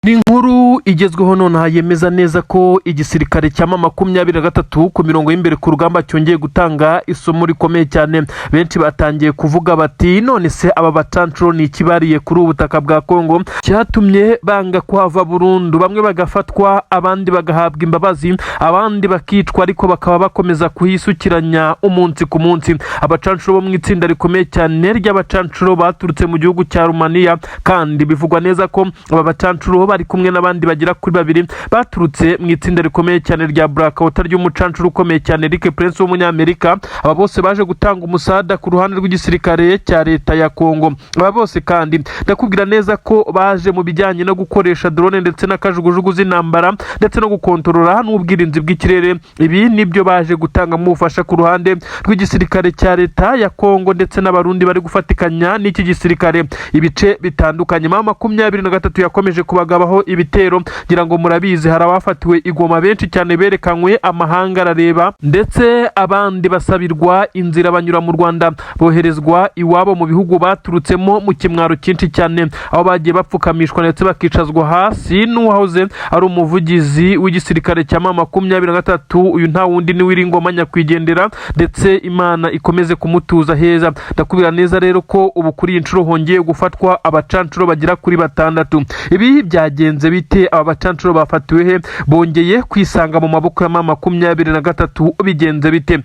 Ni inkuru igezweho nonaha yemeza neza ko igisirikare cya M23 ku mirongo y'imbere ku rugamba cyongeye gutanga isomo rikomeye cyane. Benshi batangiye kuvuga bati: "None se aba bacancuro ni ikibariye kuri ubu butaka bwa Kongo cyatumye banga kuhava burundu?" Bamwe bagafatwa, abandi bagahabwa imbabazi, abandi bakicwa, ariko bakaba bakomeza kuhisukiranya umunsi ku munsi. Abacancuro bo mu itsinda rikomeye cyane ry'abacancuro baturutse mu gihugu cya Rumaniya, kandi bivugwa neza ko aba bacancuro bari kumwe n'abandi bagera kuri babiri baturutse mu itsinda rikomeye cyane rya Blackwater ry'umucancuro ukomeye cyane Rick Prince w'Umunyamerika. Aba bose baje gutanga umusada ku ruhande rw'igisirikare cya leta ya Kongo. Aba bose kandi ndakubwira neza ko baje mu bijyanye no gukoresha drone ndetse n'akajugujugu z'intambara, ndetse no gukontorora n'ubwirinzi bw'ikirere. Ibi nibyo baje gutangamo ubufasha ku ruhande rw'igisirikare cya leta ya Kongo ndetse n'Abarundi bari gufatikanya n'iki gisirikare ibice bitandukanye. M23 yakomeje kubagabaho ibitero, ngira ngo murabizi. Hari abafatiwe i Goma benshi cyane berekanywe amahanga arareba, ndetse abandi basabirwa inzira banyura mu Rwanda, boherezwa iwabo mu bihugu baturutsemo mu kimwaro cyinshi cyane, aho bagiye bapfukamishwa ndetse bakicazwa hasi n'uwahoze ari umuvugizi w'igisirikare cya M23. Uyu nta wundi ni Wiringoma nyakwigendera, ndetse Imana ikomeze kumutuza heza. Ndakubwira neza rero ko ubu kuri iyi nshuro hongeye gufatwa abacancuro bagera kuri batandatu. Ibi byagenze bite? Aba bacancuro bafatiwe he? Bongeye kwisanga mu maboko ya M23, bigenze bite?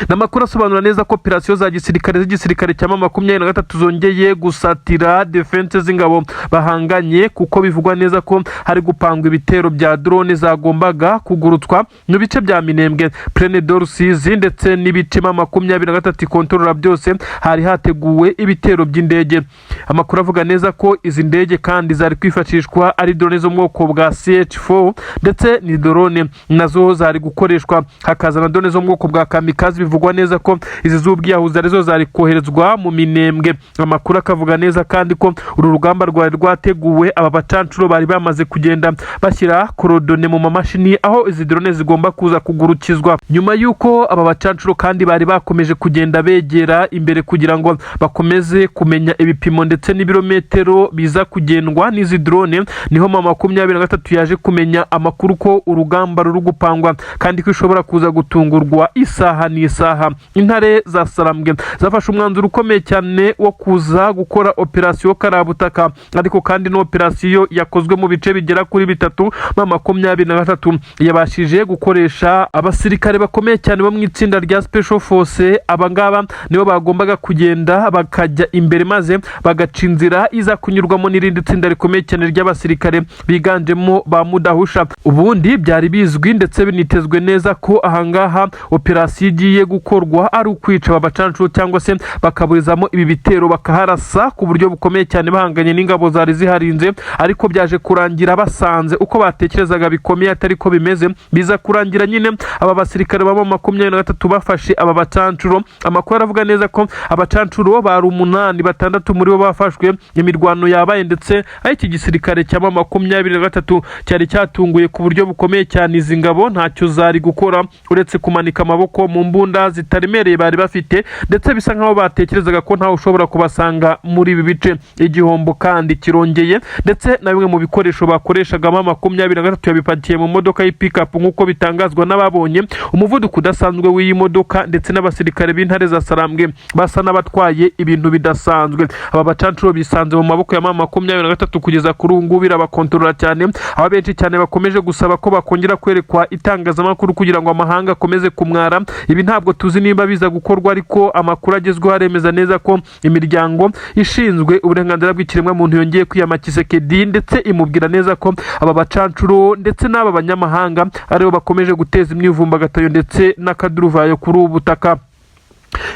Ni amakuru asobanura neza ko operasiyo za gisirikare z'igisirikare cya M23 zongeye gusatira défense z'ingabo bahanganye, kuko bivugwa neza ko hari gupangwa ibitero bya drone zagombaga kugurutswa mu bice bya Minembwe, Plaine de Rusizi, ndetse n'ibice M23 ikontorora byose. Hari hateguwe ibitero by'indege. Amakuru avuga neza ko izi ndege kandi zari kwifashishwa ari drone zo mu bwoko bwa CH4, ndetse ni drone nazo zari gukoreshwa, hakaza na drone zo mu bwoko bwa kamikaze. Bivugwa neza ko izi z'ubwiyahuzi arizo zari koherezwa mu Minembwe. Amakuru akavuga neza kandi ko uru rugamba rwari rwateguwe, aba bacancuro bari bamaze kugenda bashyira coordonnées mu mamashini aho izi drone zigomba kuza kugurukizwa. Nyuma y'uko aba bacancuro kandi bari bakomeje kugenda begera imbere kugira ngo bakomeze kumenya ibipimo ndetse n'ibirometero biza kugendwa n'izi drone, niho M23 yaje kumenya amakuru ko urugamba ruri gupangwa kandi ko ishobora kuza gutungurwa isaha n'isaha. Intare za Sarambwe zafashe umwanzuro ukomeye cyane wo kuza gukora operasiyo karabutaka, ariko kandi ni operasiyo yakozwe mu bice bigera kuri bitatu. M23 yabashije gukoresha abasirikare bakomeye cyane bo mu itsinda rya Special Force. Aba ngaba nibo bagombaga kugenda bakajya imbere, maze bagaca inzira iza kunyurwamo n'irindi tsinda rikomeye cyane ry'abasirikare biganjemo ba mudahusha. Ubundi byari bizwi ndetse binitezwe neza ko ahangaha operasiyo igiye gukorwa ari ukwica aba bacancuro, cyangwa se bakaburizamo ibi bitero, bakaharasa ku buryo bukomeye cyane bahanganye n'ingabo zari ziharinze. Ariko byaje kurangira basanze uko batekerezaga bikomeye atari ko bimeze. Biza kurangira nyine aba basirikare ba M23 bafashe aba bacancuro. Amakuru aravuga neza ko abacancuro bari umunani, batandatu muri bo bafashwe. Imirwano yabaye, ndetse aho iki gisirikare cya M23 cyari cyatunguye ku buryo bukomeye cyane izi ngabo, ntacyo zari gukora uretse kumanika amaboko mu mbunda zitaremereye bari bafite, ndetse bisa nkaho batekerezaga ko ntawe ushobora kubasanga muri ibi bice. Igihombo kandi kirongeye, ndetse na bimwe mu bikoresho bakoreshagamo M23 yabipakiye mu modoka y'ipikapu, nk'uko bitangazwa n'ababonye umuvuduko udasanzwe w'iyi modoka, ndetse n'abasirikare b'intare za Sarambwe basa n'abatwaye ibintu bidasanzwe. Aba bacancuro bisanze mu maboko ya M23. Kugeza kuri ubu ngubu birabakontorora cyane, aho benshi cyane bakomeje gusaba ko bakongera kwerekwa itangazamakuru kugira ngo amahanga akomeze kumwara. Ibi ntabwo tuzi niba biza gukorwa, ariko amakuru agezweho aremeza neza ko imiryango ishinzwe uburenganzira bw'ikiremwamuntu yongeye kwiyama Tshisekedi, ndetse imubwira neza ko aba bacancuro ndetse n'aba banyamahanga aribo bakomeje guteza imyivumbagatanyo ndetse n'akaduruvayo kuri ubu butaka.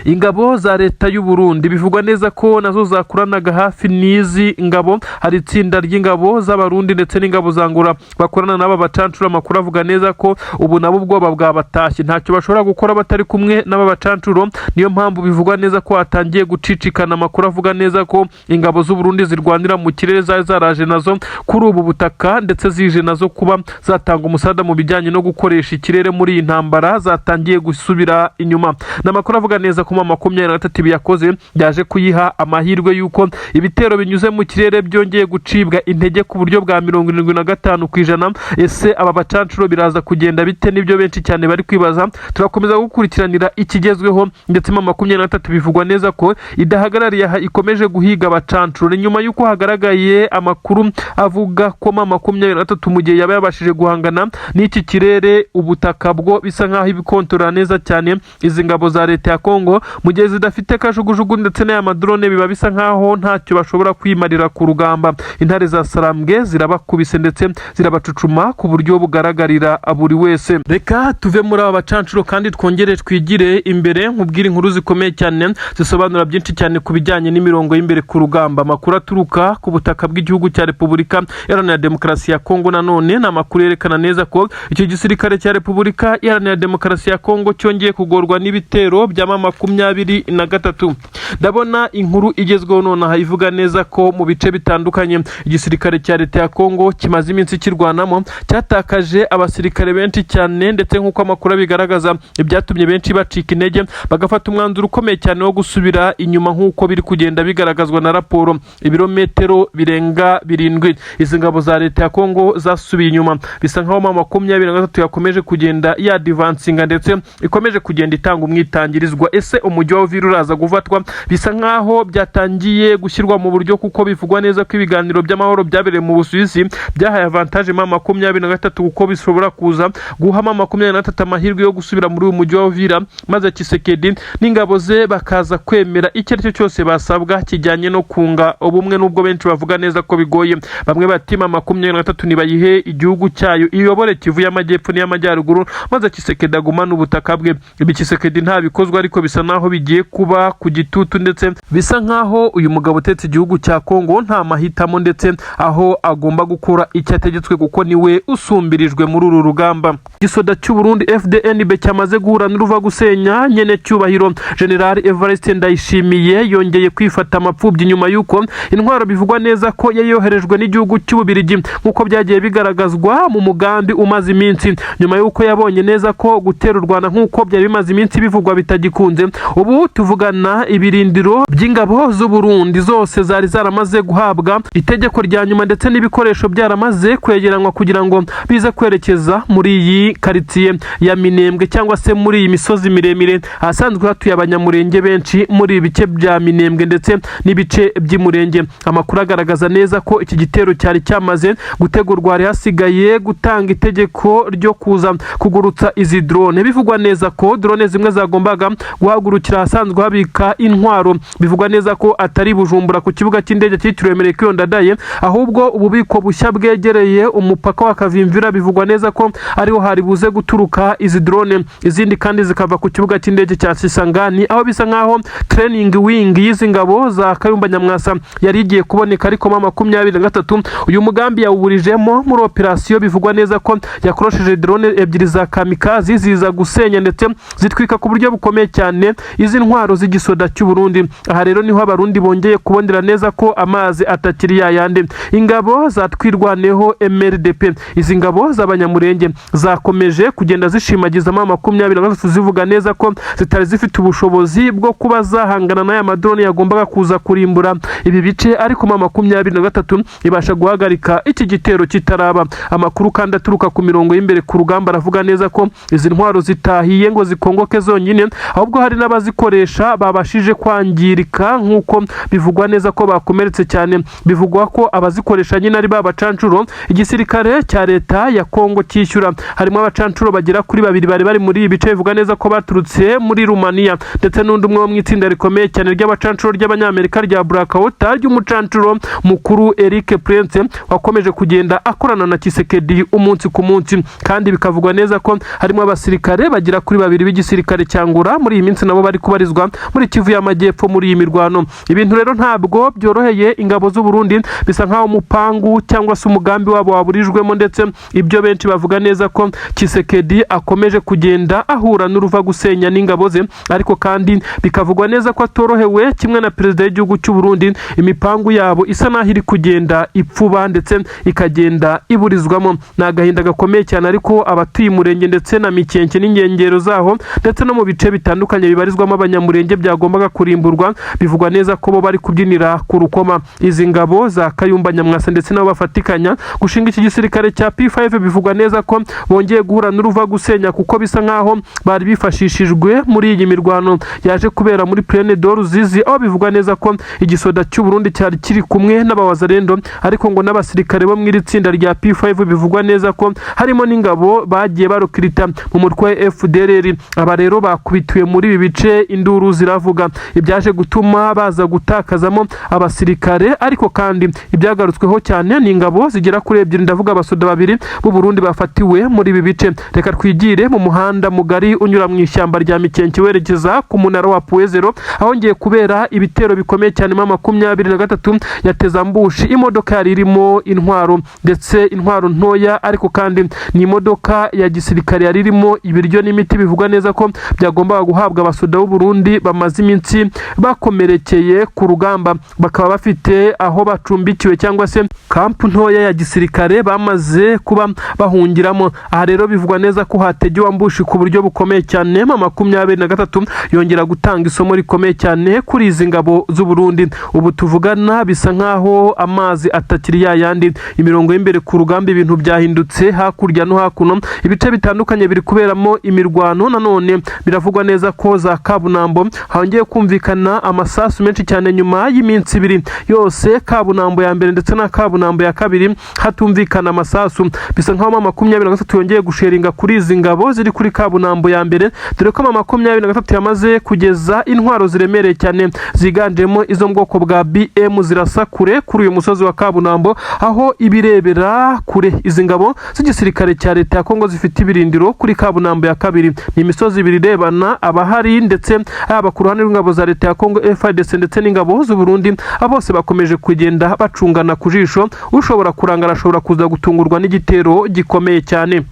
Ingabo za leta y'u Burundi bivugwa neza ko nazo zakoranaga hafi n'izi ngabo. Hari itsinda ry'ingabo z'Abarundi ndetse n'ingabo za Angola bakorana n'aba bacancuro. Amakuru avuga neza ko ubu nabo ubwoba bwabatashye, ntacyo bashobora gukora batari kumwe n'aba bacancuro. Niyo mpamvu bivugwa neza ko hatangiye gucicikana amakuru avuga neza ko ingabo z'u Burundi zirwanira mu kirere zari zaraje nazo kuri ubu butaka, ndetse zije nazo kuba zatanga umusada mu bijyanye no gukoresha ikirere muri iyi ntambara, zatangiye gusubira inyuma. Ni amakuru avuga neza. neza ko M23 ibi yakoze byaje kuyiha amahirwe y'uko ibitero binyuze mu kirere byongeye gucibwa intege ku buryo bwa 75%. Ese aba bacancuro biraza kugenda bite? Nibyo benshi cyane bari kwibaza. Turakomeza gukurikiranira ikigezweho, ndetse M23 bivugwa neza ko idahagarariye aha, ikomeje guhiga abacancuro. Ni nyuma y'uko hagaragaye amakuru avuga ko M23 mu gihe yaba yabashije guhangana n'iki kirere, ubutaka bwo bisa nk'aho ibikontorora neza cyane. Izi ngabo za leta ya Kongo mu gihe zidafite kajugujugu ndetse n'aya madrone, biba bisa nk'aho ntacyo bashobora kwimarira ku rugamba. Intare za Sarambwe zirabakubise ndetse zirabacucuma ku buryo bugaragarira buri wese. Reka tuve muri aba bacancuro kandi twongere twigire imbere, nkubwire inkuru zikomeye cyane zisobanura byinshi cyane ku bijyanye n'imirongo y'imbere ku rugamba. Amakuru aturuka ku butaka bw'igihugu cya Repubulika Iharanira Demokarasi ya Kongo nanone ni amakuru yerekana neza ko icyo gisirikare cya Repubulika Iharanira Demokarasi ya Kongo cyongeye kugorwa n'ibitero bya M23. Ndabona inkuru igezweho nonaha ivuga neza ko mu bice bitandukanye igisirikare cya leta ya Kongo kimaze iminsi kirwanamo cyatakaje abasirikare benshi cyane, ndetse nk'uko amakuru abigaragaza, ibyatumye benshi bacika intege bagafata umwanzuro ukomeye cyane wo gusubira inyuma, nk'uko biri kugenda bigaragazwa na raporo. Ibirometero birenga 7 izi ngabo za leta ya Kongo zasubiye inyuma. Bisa nkaho M23 yakomeje kugenda yadvancinga ndetse ikomeje kugenda itanga umwitangirizwa. Ese umujyi wa Uvira uraza gufatwa? Bisa nkaho byatangiye gushyirwa mu buryo, kuko bivugwa neza ko ibiganiro by'amahoro byabereye mu Busuwisi byahaye avantage M23, kuko bishobora kuza guha M23 amahirwe yo gusubira muri uyu mujyi wa Uvira, maze Tshisekedi n'ingabo ze bakaza kwemera icyo ari cyo cyose basabwa kijyanye no kunga ubumwe, n'ubwo benshi bavuga neza ko bigoye. Bamwe bati M23 nibayihe igihugu cyayo, iyobore Kivu y'Amajyepfo n'iy'Amajyaruguru, maze Tshisekedi agumane ubutaka bwe. Ibi Tshisekedi ntabikozwa, ariko bisa naho bigiye kuba ku gitutu, ndetse bisa nkaho uyu mugabo utetse igihugu cya Kongo nta mahitamo, ndetse aho agomba gukora icyo ategetswe, kuko niwe usumbirijwe muri uru rugamba. Igisoda cy'u Burundi FDNB cyamaze guhura n'uruva gusenya. Nyene cyubahiro General Evariste Ndayishimiye yongeye kwifata amapfubyi nyuma y'uko intwaro bivugwa neza ko yari yoherejwe n'igihugu cy'Ububirigi, nk'uko byagiye bigaragazwa mu mugambi umaze iminsi, nyuma y'uko yabonye neza ko gutera u Rwanda nk'uko byari bimaze iminsi bivugwa bitagikunze. Ubu tuvugana, ibirindiro by'ingabo z'u Burundi zose zari zaramaze guhabwa itegeko rya nyuma, ndetse n'ibikoresho byaramaze kwegeranywa kugira ngo bize kwerekeza muri iyi karitsiye ya Minembwe, cyangwa se muri iyi misozi miremire ahasanzwe hatuye Abanyamurenge benshi, muri ibi bice bya Minembwe ndetse n'ibice by'Imurenge. Amakuru agaragaza neza ko iki gitero cyari cyamaze gutegurwa, hari hasigaye gutanga itegeko ryo kuza kugurutsa izi drone. Bivugwa neza ko drone zimwe zagombaga guhagurukira ahasanzwe habika intwaro. Bivugwa neza ko atari Bujumbura ku kibuga cy'indege cyitiriwe Melchior Ndadaye, ahubwo ububiko bushya bwegereye umupaka wa Kavimvira. Bivugwa neza ko ariho hari buze guturuka izi drone, izindi kandi zikava ku kibuga cy'indege cya Kisangani, aho bisa nkaho training wing y'izi ngabo za Kayumba Nyamwasa yari igiye kuboneka. Ariko M23 uyu mugambi yawuburijemo muri operasiyo. Bivugwa neza ko yakorosheje drone ebyiri za kamikazi, ziza gusenya ndetse zitwika ku buryo bukomeye cyane izi ntwaro z'igisoda cy'u Burundi. Aha rero niho Abarundi bongeye kubonera neza ko amazi atakiri yayandi. Ingabo za Twirwaneho MRDP, izi ngabo z'Abanyamurenge, zakomeje kugenda zishimagiza M23, zivuga neza ko zitari zifite ubushobozi bwo kuba zahangana n'aya madrone yagombaga kuza kurimbura ibi bice, ariko M23 ibasha guhagarika iki gitero kitaraba. Amakuru kandi aturuka ku mirongo y'imbere ku rugamba aravuga neza ko izi ntwaro zitahiye ngo zikongoke zonyine, ahubwo hari n'abazikoresha babashije kwangirika, nk'uko bivugwa neza ko bakomeretse cyane. Bivugwa ko abazikoresha nyine ari ba bacancuro igisirikare cya leta ya Kongo cyishyura. Harimo abacancuro bagera kuri babiri bari bari muri ibi bice, bivuga neza ko baturutse muri Rumaniya, ndetse n'undi umwe wo mu itsinda rikomeye cyane ry'abacancuro ry'Abanyamerika rya Blackwater, ry'umucancuro mukuru Eric Prince, wakomeje kugenda akorana na Tshisekedi umunsi ku munsi. Kandi bikavugwa neza ko harimo abasirikare bagera kuri babiri b'igisirikare cya Angola muri iyi minsi nabo bari kubarizwa muri Kivu y'Amajyepfo muri iyi mirwano. Ibintu rero ntabwo byoroheye ingabo z'u Burundi. Bisa nkaho umupangu cyangwa se umugambi wabo waburijwemo, ndetse ibyo benshi bavuga neza ko Tshisekedi akomeje kugenda ahura n'uruva gusenya n'ingabo ze, ariko kandi bikavugwa neza ko atorohewe kimwe na perezida w'igihugu cy'u Burundi. Imipangu yabo isa naho iri kugenda ipfuba ndetse ikagenda iburizwamo. Ni agahinda gakomeye cyane, ariko abatuye Umurenge ndetse na Mikenke n'inkengero zaho, ndetse no mu bice bitandukanye. bitandukanye bibarizwamo Abanyamurenge byagombaga kurimburwa, bivugwa neza ko bo bari kubyinira ku rukoma. Izi ngabo za Kayumba Nyamwasa ndetse nabo bafatikanya gushinga iki gisirikare cya P5, bivugwa neza ko bongeye guhura n'uruva gusenya, kuko bisa nkaho bari bifashishijwe muri iyi mirwano yaje kubera muri Plaine de Ruzizi, aho bivugwa neza ko igisoda cy'u Burundi cyari kiri kumwe n'abawazarendo, ariko ngo n'abasirikare bo mu iri tsinda rya P5, bivugwa neza ko harimo n'ingabo bagiye barukirita mu mutwe wa FDLR. Aba rero bakubitiwe muri ibi bice, induru ziravuga, ibyaje gutuma baza gutakazamo abasirikare. Ariko kandi ibyagarutsweho cyane ni ingabo zigera kuri ebyiri, ndavuga abasoda babiri b'u Burundi bafatiwe muri ibi bice. Reka twigire mu muhanda mugari unyura mu ishyamba rya Mikenke werekeza ku munara wa Point Zéro, ahongeye kubera ibitero bikomeye cyane. M23 yateze ambush imodoka yari irimo intwaro, ndetse intwaro ntoya, ariko kandi ni imodoka ya gisirikare yari irimo ibiryo n'imiti, bivugwa neza ko byagombaga guhabwa abasoda b'u Burundi bamaze iminsi bakomerekeye ku rugamba, bakaba bafite aho bacumbikiwe cyangwa se kampu ntoya ya gisirikare bamaze kuba bahungiramo. Aha rero bivugwa neza ko hategewe ambush ku buryo bukomeye cyane. M23 yongera gutanga isomo rikomeye cyane kuri izi ngabo z'u Burundi. Ubu tuvugana bisa nkaho amazi atakiri ya yandi, imirongo y'imbere ku rugamba ibintu byahindutse. Hakurya no hakuno ibice bitandukanye biri kuberamo imirwano. Nanone biravugwa neza ko za Kabunambo hongeye kumvikana amasasu menshi cyane, nyuma y'iminsi 2 yose Kabunambo ya mbere ndetse na Kabunambo ya kabiri hatumvikana amasasu. Bisa nkaho M23 yongeye gusheringa kuri izi ngabo ziri kuri Kabunambo ya mbere, dore ko M23 yamaze kugeza intwaro ziremereye cyane ziganjemo izo mu bwoko bwa BM zirasa kure kuri uyu musozi wa Kabunambo, aho ibirebera kure izi ngabo z'igisirikare cya leta ya Kongo zifite ibirindiro kuri Kabunambo ya kabiri. Ni imisozi ibiri irebana, abahari ndetse haba ku ruhande rw'ingabo za leta ya Kongo FARDC ndetse n'ingabo z'u Burundi, bose bakomeje kugenda bacungana ku jisho. Ushobora kurangara ashobora kuza gutungurwa n'igitero gikomeye cyane,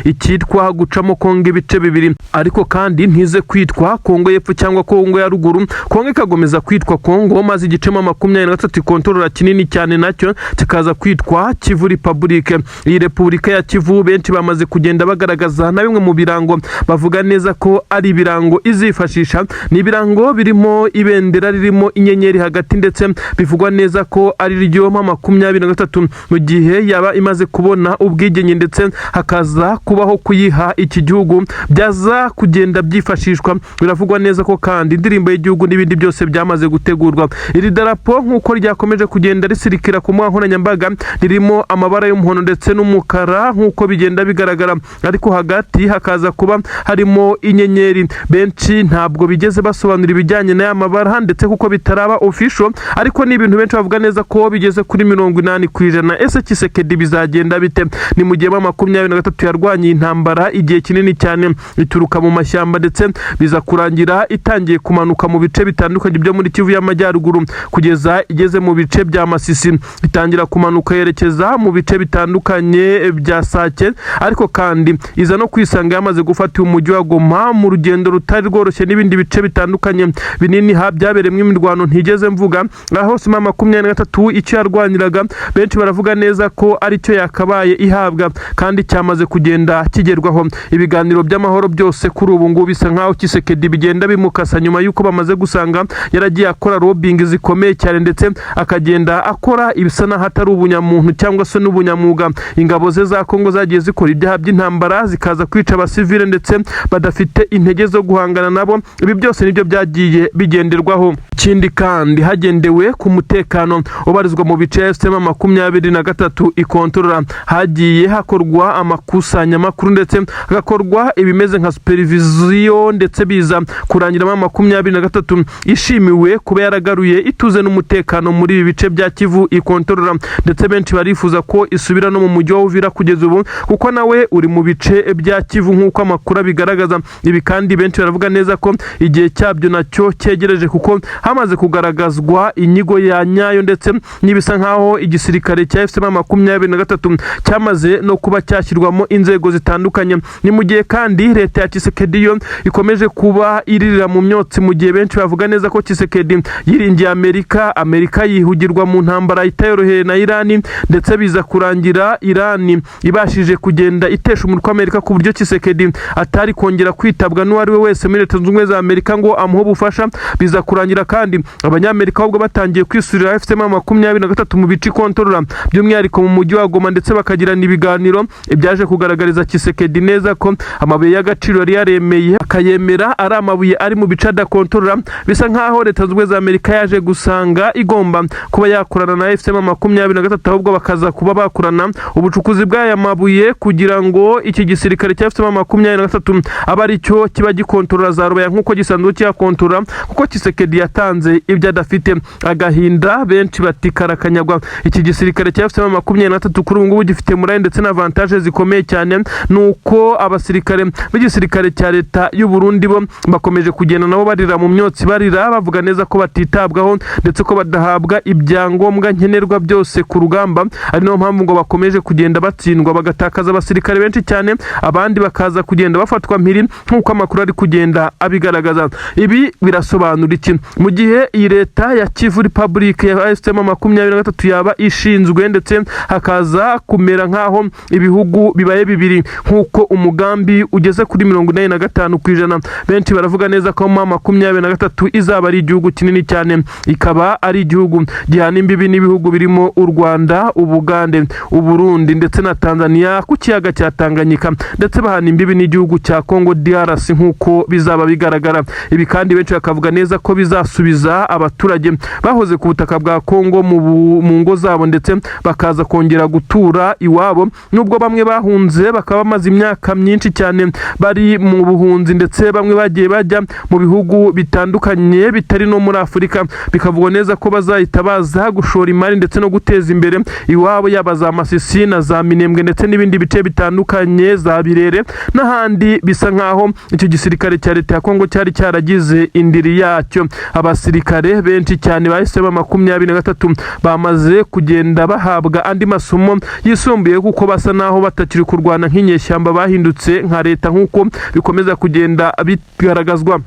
icyitwa gucamo Kongo ibice bibiri, ariko kandi ntize kwitwa Kongo y'Epfo cyangwa Kongo ya Ruguru, Kongo ikagomeza kwitwa Kongo, maze igice M23 ikontorora kinini cyane nacyo kikaza kwitwa Kivu Republic. Iyi Repubulika ya Kivu benshi bamaze kugenda bagaragaza na bimwe mu birango bavuga neza ko ari ibirango izifashisha. Ni ibirango birimo ibendera ririmo inyenyeri hagati, ndetse bivugwa neza ko ari ryo M23 mu gihe yaba imaze kubona ubwigenge ndetse hakaza kubaho kuyiha iki gihugu byaza kugenda byifashishwa. Biravugwa neza ko kandi indirimbo y'igihugu n'ibindi byose byamaze gutegurwa. Iri darapo nk'uko ryakomeje kugenda risirikira ku mbuga nkoranyambaga ririmo amabara y'umuhondo ndetse n'umukara nk'uko bigenda bigaragara, ariko hagati hakaza kuba harimo inyenyeri. Benshi ntabwo bigeze basobanura ibijyanye n'aya mabara, ndetse kuko bitaraba official, ariko ni ibintu benshi bavuga neza ko bigeze kuri 80%. Ese Tshisekedi bizagenda bite? Ni mu gihe M23 yarwanye intambara igihe kinini cyane, ituruka mu mashyamba, ndetse biza kurangira itangiye kumanuka mu bice bitandukanye byo muri Kivu y'Amajyaruguru, kugeza igeze mu bice bya Masisi, itangira kumanuka yerekeza mu bice bitandukanye bya Sake, ariko kandi iza no kwisanga yamaze gufata umujyi wa Goma mu rugendo rutari rworoshye, n'ibindi bice bitandukanye binini ha byabereyemo imirwano ntigeze mvuga. Aho M23 icyo yarwaniraga, benshi baravuga neza ko aricyo yakabaye ihabwa kandi cyamaze kugenda kigerwaho. Ibiganiro by'amahoro byose kuri ubu ngubu bisa nkaho Tshisekedi bigenda bimukasa, nyuma y'uko bamaze gusanga yaragiye akora lobbying zikomeye cyane, ndetse akagenda akora ibisa n'aho atari ubunyamuntu cyangwa se n'ubunyamwuga. Ingabo ze za Kongo zagiye zikora ibyaha by'intambara, zikaza kwica abasivile ndetse badafite intege zo guhangana nabo. Ibi byose nibyo byagiye bigenderwaho. Ikindi kandi, hagendewe ku mutekano ubarizwa mu bice AFC M23 ikontorora, hagiye hakorwa amakusanyamakuru ndetse hagakorwa ibimeze nka supervision, ndetse biza kurangira M23 ishimiwe kuba yaragaruye ituze n'umutekano muri ibi bice bya Kivu ikontorora, ndetse benshi barifuza ko isubira no mu mujyi wa Uvira kugeza ubu, kuko nawe uri mu bice bya Kivu nk'uko amakuru abigaragaza. Ibi kandi benshi baravuga neza ko igihe cyabyo nacyo cyegereje, kuko hamaze kuba hagaragara ibimenyetso bigaragaza ko Hamaze kugaragazwa inyigo ya nyayo, ndetse n'ibisa nkaho igisirikare cya AFC M23 cyamaze no kuba cyashyirwamo inzego zitandukanye. Ni mu gihe kandi leta ya Tshisekedi yo ikomeje kuba iririra mu myotsi, mu gihe benshi bavuga neza ko Tshisekedi yiringiye Amerika, Amerika yihugirwa mu ntambara itayoroheye na Irani, ndetse biza kurangira Irani ibashije kugenda itesha umutwe Amerika, ku buryo Tshisekedi atari kongera kwitabwa n'uwo ari we wese muri Leta Zunze Ubumwe za Amerika ngo amuhe ubufasha. Biza kurangira kandi Abanyamerika ahubwo batangiye kwisurira AFC M23 mu bice ikontorora, by'umwihariko mu mujyi wa Goma, ndetse bakagirana ibiganiro, ibyaje kugaragariza Tshisekedi neza ko amabuye y'agaciro yari yaremeye akayemera ari amabuye ari mu bice adakontorora. Bisa nkaho Leta Zunze Ubumwe za Amerika yaje gusanga igomba kuba yakorana na AFC M23, ahubwo bakaza kuba bakorana ubucukuzi bw'aya mabuye, kugira ngo iki gisirikare cya AFC M23 abe ari cyo kiba gikontorora za Rubaya nk'uko gisanzwe kiyakontorora, kuko Tshisekedi yatanze ibyo adafite. Agahinda, benshi bati karakanyagwa. Iki gisirikare cya AFC M23 kuri ubu ngubu gifite morale ndetse na avantage zikomeye cyane, nuko abasirikare b'igisirikare cya leta y'u Burundi bo bakomeje kugenda nabo barira mu myotsi, barira bavuga neza ko batitabwaho, ndetse ko badahabwa ibyangombwa nkenerwa byose ku rugamba, ari nayo mpamvu ngo bakomeje kugenda batsindwa, bagatakaza abasirikare benshi cyane, abandi bakaza kugenda bafatwa mpiri, nk'uko amakuru ari kugenda abigaragaza. Ibi birasobanura iki? Mu gihe iyi leta ya Kivu Republic ya AFC M23 yaba ishinzwe, ndetse hakaza kumera nk'aho ibihugu bibaye bibiri, nk'uko umugambi ugeze kuri 85%, benshi baravuga neza ko M23 izaba ari igihugu kinini cyane, ikaba ari igihugu gihana imbibi n'ibihugu birimo u Rwanda, Ubugande, Uburundi ndetse na Tanzania ku kiyaga cya Tanganyika, ndetse bahana imbibi n'igihugu cya Congo DRC, nk'uko bizaba bigaragara. Ibi kandi benshi bakavuga neza ko bizasubiza abaturage bahoze ku butaka bwa Congo mu ngo zabo, ndetse bakaza kongera gutura iwabo, nubwo bamwe bahunze bakaba bamaze imyaka myinshi cyane bari mu buhunzi, ndetse bamwe bagiye bajya mu bihugu bitandukanye bitari no muri Afurika. Bikavugwa neza ko bazahita baza gushora imari ndetse no guteza imbere iwabo, yaba za Masisi na za Minembwe ndetse n'ibindi bice bitandukanye, za Birere n'ahandi. Bisa nkaho icyo gisirikare cya leta ya Kongo cyari cyaragize indiri yacyo. Abasirikare benshi cyane bahise ba 23 bamaze kugenda bahabwa andi masomo yisumbuye, kuko basa naho batakiri kurwana nk'inyeshyamba, bahindutse nka leta, nk'uko bikomeza kugenda bigaragazwa.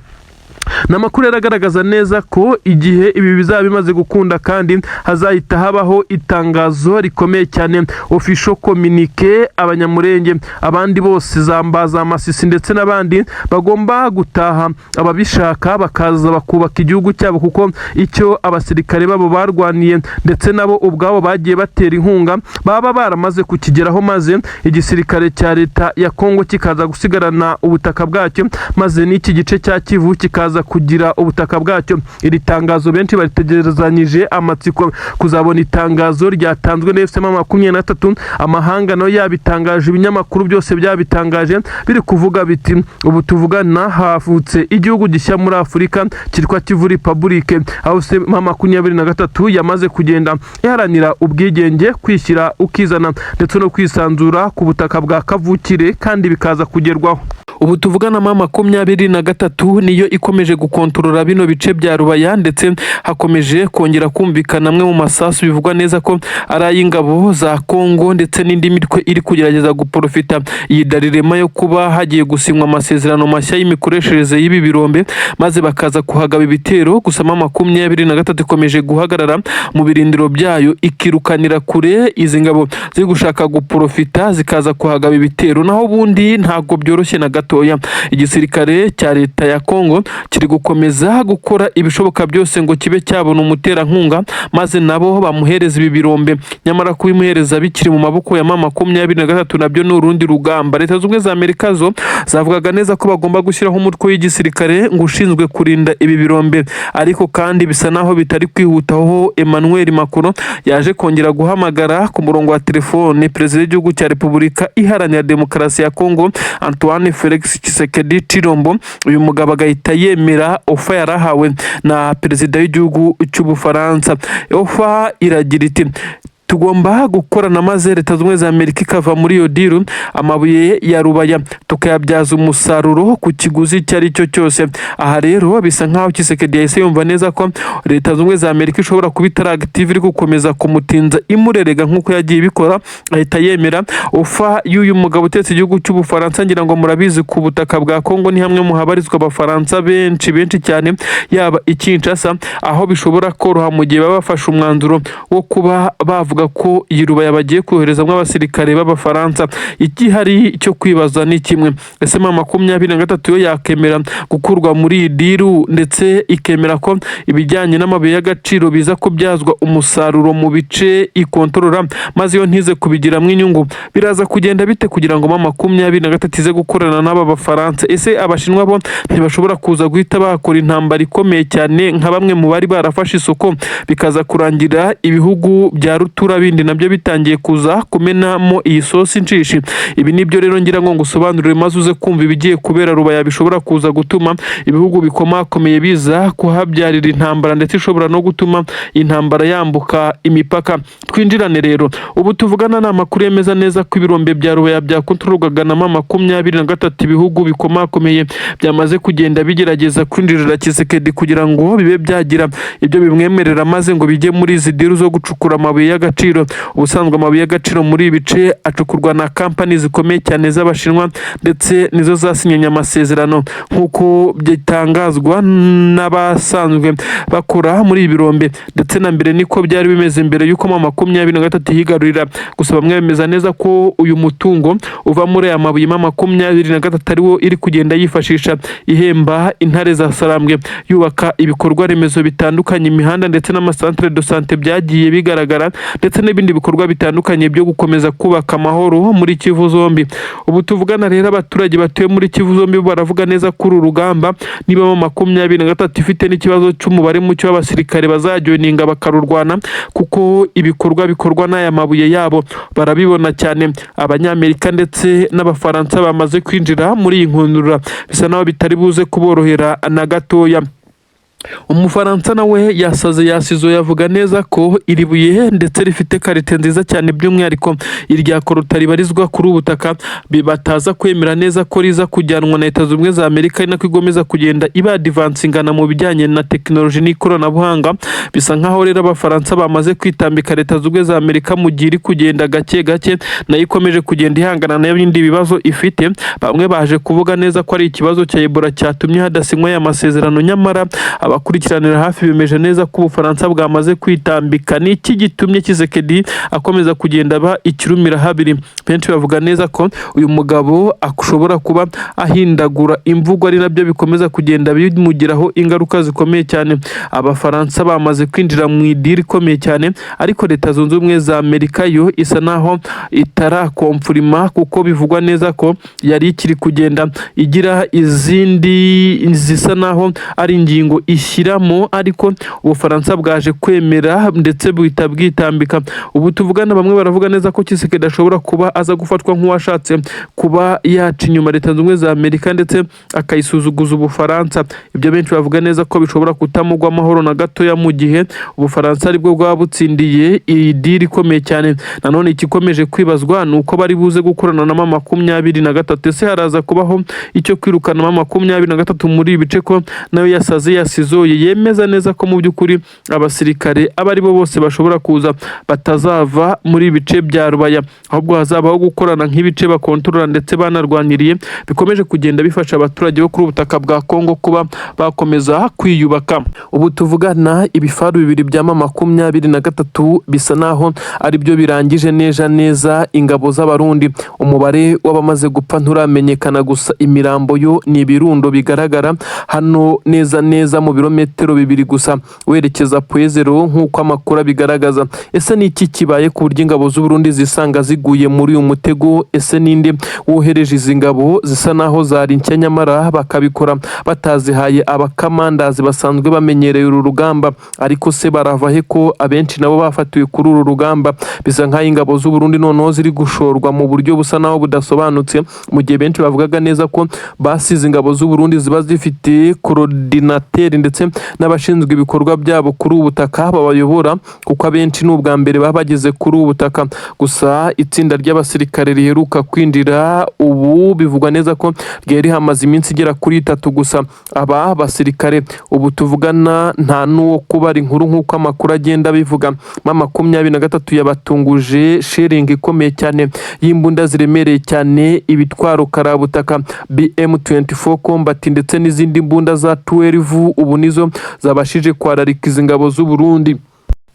Ni amakuru rero agaragaza neza ko igihe ibi bizaba bimaze gukunda, kandi hazahita habaho itangazo rikomeye cyane, official communiqué. Abanyamurenge, abandi bose, zamba za Masisi ndetse n'abandi bagomba gutaha, ababishaka bakaza bakubaka igihugu cyabo, kuko icyo abasirikare babo barwaniye ndetse nabo ubwabo bagiye batera inkunga baba baramaze kukigeraho, maze igisirikare cya leta ya Kongo kikaza gusigarana ubutaka bwacyo, maze n'iki gice cya Kivu kikaza kugira ubutaka bwacyo. Iri tangazo benshi baritegerezanyije amatsiko, kuzabona itangazo ryatanzwe na AFC M23, amahanga nayo yabitangaje, ibinyamakuru byose byabitangaje, biri kuvuga biti: "Ubu tuvugana havutse igihugu gishya muri Afurika cyitwa Kivu Republic, aho AFC M23 yamaze kugenda iharanira ubwigenge, kwishyira ukizana ndetse no kwisanzura ku butaka bwa kavukire, kandi bikaza kugerwaho." Ubu tuvugana M23 niyo ikomeje gukontorora bino bice bya Rubaya, ndetse hakomeje kongera kumvikana amwe mu masasu bivugwa neza ko ari ay'ingabo za Kongo ndetse n'indi mitwe iri kugerageza guprofita iyi dilemma yo kuba hagiye gusinywa amasezerano mashya y'imikoreshereze y'ibi birombe, maze bakaza kuhagaba ibitero. Gusa M23 ikomeje guhagarara mu birindiro byayo, ikirukanira kure izi ngabo ziri gushaka guprofita zikaza kuhagaba ibitero. Naho ubundi ntabwo byoroshye na gatoya. Igisirikare cya leta ya Kongo kiri gukomeza gukora ibishoboka byose ngo kibe cyabona umuterankunga, maze nabo bamuhereza ibi birombe. Nyamara kubimuhereza bikiri mu maboko ya M23 nabyo ni urundi rugamba. Leta Zunze Ubumwe za Amerika zo zavugaga neza ko bagomba gushyiraho umutwe w'igisirikare ngo ushinzwe kurinda ibi birombe, ariko kandi bisa naho bitari kwihutaho. Emmanuel Macron yaje kongera guhamagara ku murongo wa telefone perezida w'igihugu cya Repubulika Iharanira Demokarasi ya Kongo, Antoine Felix Tshisekedi Tshilombo. Uyu mugabo agahita yemera offer yarahawe na perezida w'igihugu cy'Ubufaransa. Offer iragira iti: Tugomba gukorana maze Leta Zunze Ubumwe za Amerika ikava muri iyo deal, amabuye ya Rubaya tukayabyaza umusaruro ku kiguzi icyo ari cyo cyose. Aha rero bisa nkaho Tshisekedi yahise yumva neza ko Leta Zunze Ubumwe za Amerika ishobora kuba itari active, iri gukomeza kumutinza imurerega nk'uko yagiye ibikora, ahita yemera offer y'uyu mugabo utetse igihugu cy'Ubufaransa. Ngira ngo murabizi, ku butaka bwa Kongo ni hamwe mu habarizwa Abafaransa benshi benshi cyane, yaba i Kinshasa, aho bishobora koroha mu gihe baba bafashe umwanzuro wo kuba bavuga ko iyi Rubaya bagiye koherezamo abasirikare b'Abafaransa. Igihari cyo kwibaza ni kimwe: ese M23 yo yakemera gukurwa muri iyi deal, ndetse ikemera ko ibijyanye n'amabuye y'agaciro biza kubyazwa umusaruro mu bice ikontorora, maze iyo ntize kubigiramo inyungu? Biraza kugenda bite kugira ngo M23 ize gukorana n'aba Bafaransa? Ese Abashinwa bo ntibashobora kuza guhita bakora intambara ikomeye cyane nka bamwe mu bari barafashe isoko, bikaza kurangira ibihugu bya rutura bindi nabyo bitangiye kuza kumenamo iyi sosi nshishi? Ibi nibyo rero ngira ngo ngusobanurire, maze uze kumva ibigiye kubera Rubaya bishobora kuza gutuma ibihugu bikomakomeye biza kuhabyarira intambara, ndetse ishobora no gutuma intambara yambuka imipaka. Twinjirane rero. Ubu tuvugana ni amakuru yemeza neza ko ibirombe bya Rubaya byakontororwaga na M23, ibihugu bikomakomeye byamaze kugenda bigerageza kwinjirira Tshisekedi kugira ngo bibe byagira ibyo bimwemerera, maze ngo bijye muri izi deal zo gucukura amabuye y'agaciro. Ubusanzwe amabuye y'agaciro muri ibi bice acukurwa na kampani zikomeye cyane z'Abashinwa, ndetse nizo zasinyanye amasezerano nk'uko bitangazwa n'abasanzwe bakora muri ibi birombe. Ndetse na mbere niko byari bimeze mbere y'uko M23 yigarurira. Gusa bamwe bemeza neza ko uyu mutungo uva muri aya mabuye M23 ariwo iri kugenda yifashisha ihemba intare za Sarambwe, yubaka ibikorwa remezo bitandukanye, imihanda ndetse n'ama centre de santé byagiye bigaragara, ndetse n'ibindi bikorwa bitandukanye byo gukomeza kubaka amahoro muri Kivu zombi. Ubu tuvugana rero, abaturage batuye muri Kivu zombi baravuga neza ko uru rugamba, niba M23 ifite n'ikibazo cy'umubare muke w'abasirikare bazajoininga bakarurwana, kuko ibikorwa bikorwa n'aya mabuye yabo barabibona cyane. Abanyamerika ndetse n'Abafaransa bamaze kwinjira muri iyi nkundura, bisa naho bitari buze kuborohera na gatoya. Umufaransa nawe yasaze yasizo, yavuga neza ko iri buye ndetse rifite qualité nziza cyane, by'umwihariko irya coltan ribarizwa kuri ubu butaka, bataza kwemera neza ko riza kujyanwa na Leta Zunze Ubumwe za Amerika, ari nako igomeza kugenda iba advancingana mu bijyanye na tekinoloji n'ikoranabuhanga. Bisa nkaho rero Abafaransa bamaze kwitambika Leta Zunze Ubumwe za Amerika mu gihe iri kugenda gake gake, nayo ikomeje kugenda ihangana n'ibindi bibazo ifite. Bamwe baje kuvuga neza ko ari ikibazo cya Ebola cyatumye hadasinywa aya masezerano, nyamara abakurikiranira hafi bemeje neza ko Ubufaransa bwamaze kwitambika. Ni iki gitumye Tshisekedi akomeza kugenda aba ikirumira habiri? Benshi bavuga neza ko uyu mugabo ashobora kuba ahindagura imvugo, ari nabyo bikomeza kugenda bimugiraho ingaruka zikomeye cyane. Abafaransa bamaze kwinjira mu i deal ikomeye cyane, ariko Leta Zunze Ubumwe za Amerika yo isa naho itaraconfirma, kuko bivugwa neza ko yari ikiri kugenda igira izindi zisa naho ari ingingo ishyiramo, ariko Ubufaransa bwaje kwemera ndetse buhita bwitambika. Ubu tuvugana, bamwe baravuga neza ko Tshisekedi ashobora kuba aza gufatwa nk'uwashatse kuba yaca inyuma Leta Zunze Ubumwe za Amerika ndetse akayisuzuguza Ubufaransa. Ibyo benshi bavuga neza ko bishobora kutamugwa amahoro na gatoya mu gihe Ubufaransa aribwo bwaba butsindiye iyi deal ikomeye cyane. Nanone igikomeje kwibazwa ni uko bari buze gukorana na M23. Ese haraza kubaho icyo kwirukana M23 muri ibi bice, ko nayo yasaze yasizoye, yemeza neza ko mu by'ukuri abasirikare abo ari bo bose bashobora kuza batazava muri ibi bice bya Rubaya, ahubwo hazabaho gukorana nk'ibice bakontorora ndetse banarwaniriye, bikomeje kugenda bifasha abaturage bo kuri ubu butaka bwa Kongo kuba bakomeza kwiyubaka? Ubu tuvugana, ibifaru bibiri bya M23 bisa naho ari byo birangije neza neza ingabo z'Abarundi. Umubare w'abamaze gupfa nturamenyekana, gusa imirambo yo ni ibirundo bigaragara hano neza neza mu birometero 2 gusa werekeza Pwezero, nk'uko amakuru abigaragaza. Ese ni iki kibaye ku buryo ingabo z'Uburundi zisanga ziguye muri uyu mutego? Ese ninde wohereje izi ngabo zisa naho zari nshya, nyamara bakabikora batazihaye abakamandazi basanzwe bamenyereye uru rugamba? Ariko se barava he ko abenshi nabo bafatiwe kuri uru rugamba? Bisa nk'aho ingabo z'Uburundi noneho ziri gushorwa mu buryo busa naho budasobanutse, mu gihe benshi bavugaga neza ko basize ingabo z'Uburundi ziba zifite coordinateur. ndetse n'abashinzwe ibikorwa byabo kuri ubu butaka babayobora, kuko abenshi ni ubwa mbere baba bageze kuri ubu butaka. Gusa itsinda ry'abasirikare riheruka kwinjira ubu bivugwa neza ko ryari rihamaze iminsi igera kuri 3 gusa. Aba basirikare ubu tuvugana nta n'uwo kubara inkuru nk'uko amakuru agenda abivuga. M23 yabatunguje shelling ikomeye cyane y'imbunda ziremereye cyane, ibitwaro karabutaka BM24 Combat ndetse n'izindi mbunda za 12, ubu nizo zabashije kwararika izi ngabo z'u Burundi.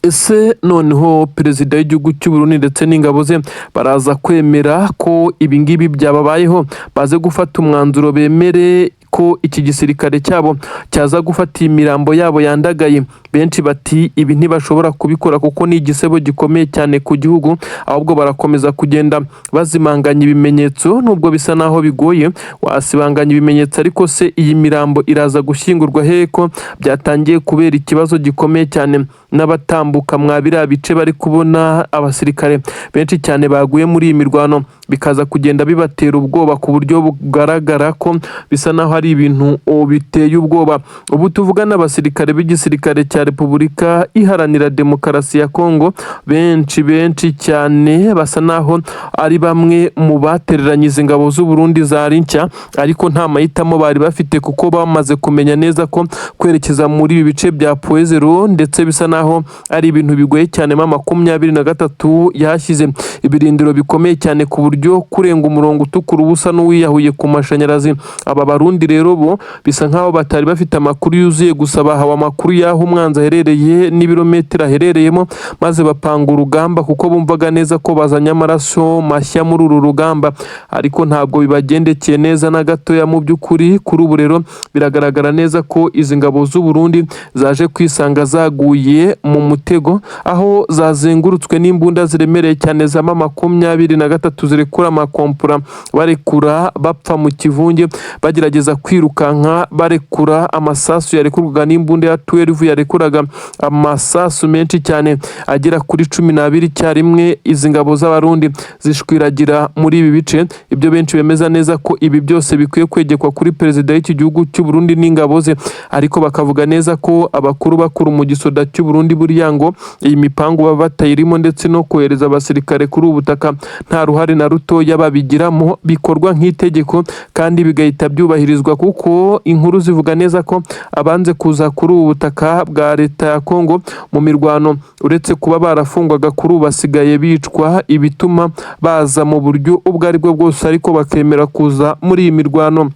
Ese noneho perezida w'igihugu cy'u Burundi ndetse n'ingabo ze baraza kwemera ko ibingibi byababayeho, baze gufata umwanzuro bemere ko iki gisirikare cyabo cyaza gufata iyi mirambo yabo yandagaye? Benshi bati ibi ntibashobora kubikora kuko ni igisebo gikomeye cyane ku gihugu, ahubwo barakomeza kugenda bazimanganya ibimenyetso. Nubwo bisa naho bigoye, wasibanganya ibimenyetso, ariko se iyi mirambo iraza gushyingurwa hehe ko byatangiye kubera ikibazo gikomeye cyane? N'abatambuka mwa biriya bice bari kubona abasirikare benshi cyane baguye muri iyi mirwano, bikaza kugenda bibatera ubwoba ku buryo bugaragara ko bisa naho ari ibintu biteye ubwoba. Ubu tuvugana abasirikare b'igisirikare cya Repubulika Iharanira Demokarasi ya Kongo benshi benshi cyane basa naho ari bamwe mu batereranye izi ngabo z'u Burundi zari nshya, ariko nta mahitamo bari bafite kuko bamaze kumenya neza ko kwerekeza muri ibi bice bya Point Zéro ndetse bisa naho ari ibintu bigoye cyane. M23 yahashyize ibirindiro bikomeye cyane ku buryo kurenga umurongo utukura uba usa n'uwiyahuye ku mashanyarazi. Aba Barundi rero bo bisa nkaho batari bafite amakuru yuzuye, gusa bahawe amakuru y'aho umwanzi aherereye n'ibirometero aherereyemo, maze bapanga urugamba kuko bumvaga neza ko bazanye amaraso mashya muri uru rugamba, ariko ntabwo bibagendekeye neza na gatoya. Mu by'ukuri kuri ubu rero biragaragara neza ko izi ngabo z'u Burundi zaje kwisanga zaguye mu mutego, aho zazengurutswe n'imbunda ziremereye cyane za M23 zirekura amakompura, barekura bapfa mu kivunge, bagerageza kwirukanka barekura amasasu yarekurwaga n'imbunda ya 12 yarekuraga amasasu menshi cyane agera kuri 12 icyarimwe. Izi ngabo z'Abarundi zishwiragira muri ibi bice. Ibyo benshi bemeza neza ko ibi byose bikwiye kwegekwa kuri perezida w'iki gihugu cy'u Burundi n'ingabo ze, ariko bakavuga neza ko abakuru bakuru mu gisoda cy'u Burundi buriya ngo iyi mipango baba batayirimo, ndetse no kohereza abasirikare kuri ubu butaka nta ruhare na rutoya babigiramo, bikorwa nk'itegeko kandi bigahita byubahirizwa, kuko inkuru zivuga neza ko abanze kuza kuri ubu butaka bwa leta ya Kongo mu mirwano, uretse kuba barafungwaga, kuri ubu basigaye bicwa, ibituma baza mu buryo ubwo ari bwo bwose ariko bakemera kuza muri iyi mirwano.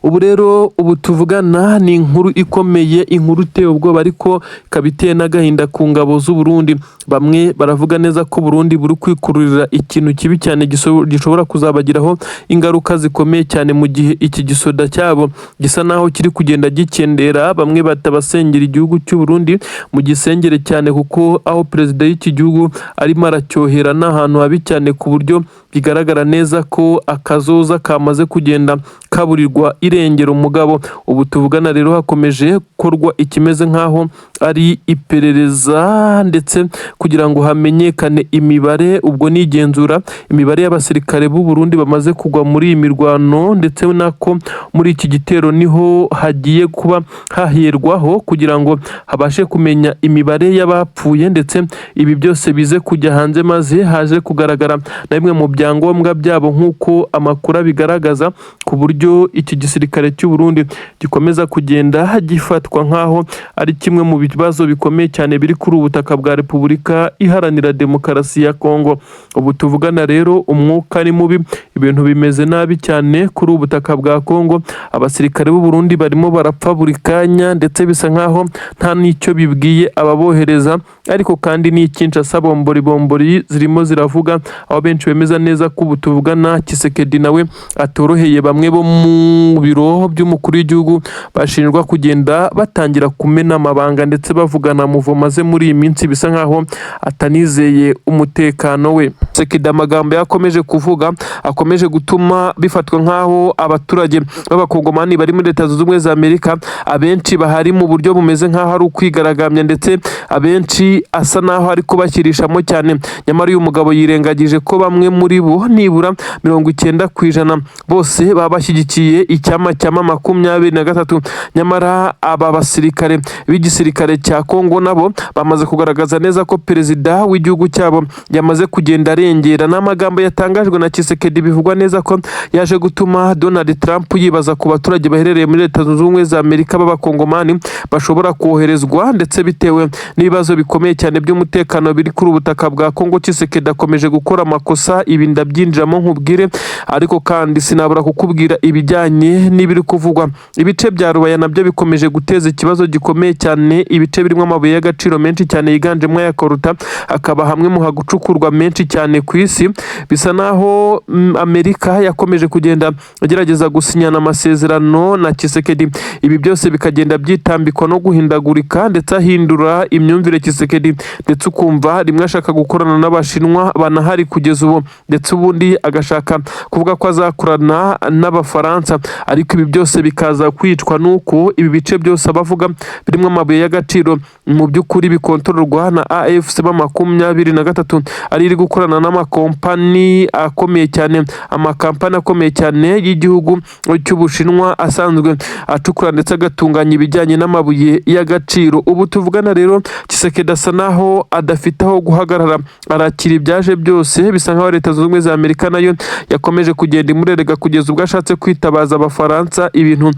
Ubu rero ubu tuvugana ni inkuru ikomeye, inkuru iteye ubwoba, ariko ikaba iteye n'agahinda ku ngabo z'u Burundi. Bamwe baravuga neza ko Burundi buri kwikururira ikintu kibi cyane gishobora kuzabagiraho ingaruka zikomeye cyane mu gihe iki gisoda cyabo gisa naho kiri kugenda gikendera. Bamwe batabasengera igihugu cy'u Burundi mu gisengere cyane, kuko aho perezida w'iki gihugu arimo aracyohera ni ahantu habi cyane, ku buryo bigaragara neza ko akazoza kamaze kugenda kaburirwa irengero. Umugabo ubu tuvugana rero hakomeje gukorwa ikimeze nk'aho ari iperereza, ndetse kugira ngo hamenyekane imibare, ubwo ni igenzura imibare y'abasirikare b'u Burundi bamaze kugwa muri iyi mirwano, ndetse nako muri iki gitero niho hagiye kuba hahirwaho kugira ngo habashe kumenya imibare y'abapfuye, ndetse ibi byose bize kujya hanze maze haje kugaragara na bimwe mu byangombwa byabo nk'uko amakuru abigaragaza, ku buryo iki gisirikare cy'u Burundi gikomeza kugenda gifatwa nk'aho ari kimwe mu bibazo bikomeye cyane biri kuri ubu butaka bwa Repubulika Iharanira Demokarasi ya Kongo. Ubu tuvugana rero umwuka ni mubi, ibintu bimeze nabi cyane kuri ubu butaka bwa Kongo. Abasirikare b'u Burundi barimo barapfa buri kanya, ndetse bisa nk'aho nta n'icyo bibwiye ababohereza. Ariko kandi ni Kinshasa bombori bombori zirimo ziravuga, aho benshi bemeza neza ko ubu tuvugana Tshisekedi nawe atoroheye. Bamwe bo mu biro by'umukuru w'igihugu bashinjwa kugenda batangira kumena amabanga ndetse bavugana muvoma ze muri iyi minsi, bisa nkaho atanizeye umutekano we. Tshisekedi amagambo yakomeje kuvuga akomeje Byakomeje gutuma bifatwa nk'aho abaturage b'Abakongomani bari muri Leta Zunze Ubumwe za Amerika abenshi bahari mu buryo bumeze nk'aho ari ukwigaragambya, ndetse abenshi asa n'aho ari kubashyirishamo cyane. Nyamara uyu mugabo yirengagije ko bamwe muri bo, nibura 90%, bose baba bashyigikiye icyama cya M23. Nyamara aba basirikare b'igisirikare cya Kongo nabo bamaze kugaragaza neza ko perezida w'igihugu cyabo yamaze kugenda arengera. N'amagambo yatangajwe na Tshisekedi bivugwa neza ko yaje gutuma Donald Trump yibaza ku baturage baherereye muri Leta Zunze Ubumwe za Amerika b'Abakongomani bashobora koherezwa, ndetse bitewe n'ibibazo bikomeye cyane by'umutekano biri kuri ubutaka bwa Kongo. Tshisekedi akomeje gukora amakosa, ibi ndabyinjiramo nkubwire, ariko kandi sinabura kukubwira ibijyanye n'ibiri kuvugwa. Ibice bya Rubaya nabyo bikomeje guteza ikibazo gikomeye cyane, ibice birimo amabuye y'agaciro menshi cyane yiganjemo aya coltan, akaba hamwe mu hagucukurwa menshi cyane ku isi. Bisa naho Amerika yakomeje kugenda igerageza gusinyana amasezerano na Tshisekedi, ibi byose bikagenda byitambikwa no guhindagurika, ndetse ahindura imyumvire Tshisekedi, ndetse ukumva rimwe ashaka gukorana n'Abashinwa banahari kugeza ubu, ndetse ubundi agashaka kuvuga ko azakorana n'Abafaransa. Ariko ibi byose bikaza kwicwa n'uko ibi bice byose abavuga birimo amabuye y'agaciro mu by'ukuri bikontororwa na AFC M23, ari iri gukorana n'amakompani akomeye cyane, amakampani akomeye cyane y'igihugu cy'Ubushinwa asanzwe acukura ndetse agatunganya ibijyanye n'amabuye y'agaciro. Ubu tuvugana rero, Tshisekedi asa naho adafite aho guhagarara, arakira ibyaje byose. Bisa nkaho Leta Zunze Ubumwe za Amerika nayo yakomeje kugenda imurerega kugeza ubwo ashatse kwitabaza Abafaransa, ibintu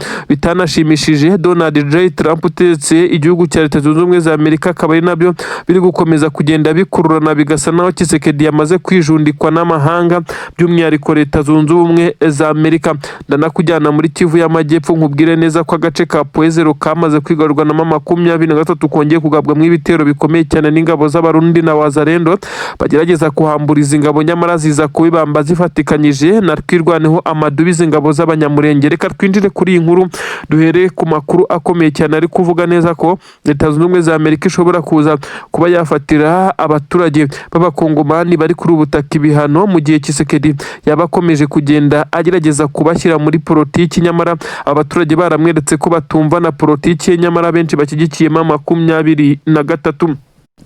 bitanashimishije Donald J Trump utegetse igihugu cya Leta Zunze Ubumwe za Amerika, akaba ari nabyo biri gukomeza kugenda bikururana, bigasa naho Tshisekedi yamaze kwijundikwa n'amahanga, by'umwihariko Leta Zunze Ubumwe za Amerika. Ndanakujyana muri Kivu y'Amajyepfo, nkubwire neza ko agace ka Point Zéro kamaze kwigarurwa na M23, kongeye kugabwamo ibitero bikomeye cyane n'ingabo z'Abarundi na Wazalendo bagerageza kuhambura izi ngabo, nyamara ziza kubibamba zifatikanyije na Twirwaneho, amadubi, ingabo z'Abanyamurenge. Reka twinjire kuri iyi nkuru, duhere ku makuru akomeye cyane ari kuvuga neza ko Leta Zunze Ubumwe za Amerika ishobora kuza kuba yafatira abaturage b'Abakongomani bari kuri ubu butaka ibihano, mu gihe Tshisekedi yaba akomeje kugenda agerageza kubashyira muri politiki, nyamara abaturage baramweretse ko batumva na politiki ye, nyamara benshi bashyigikiye M23.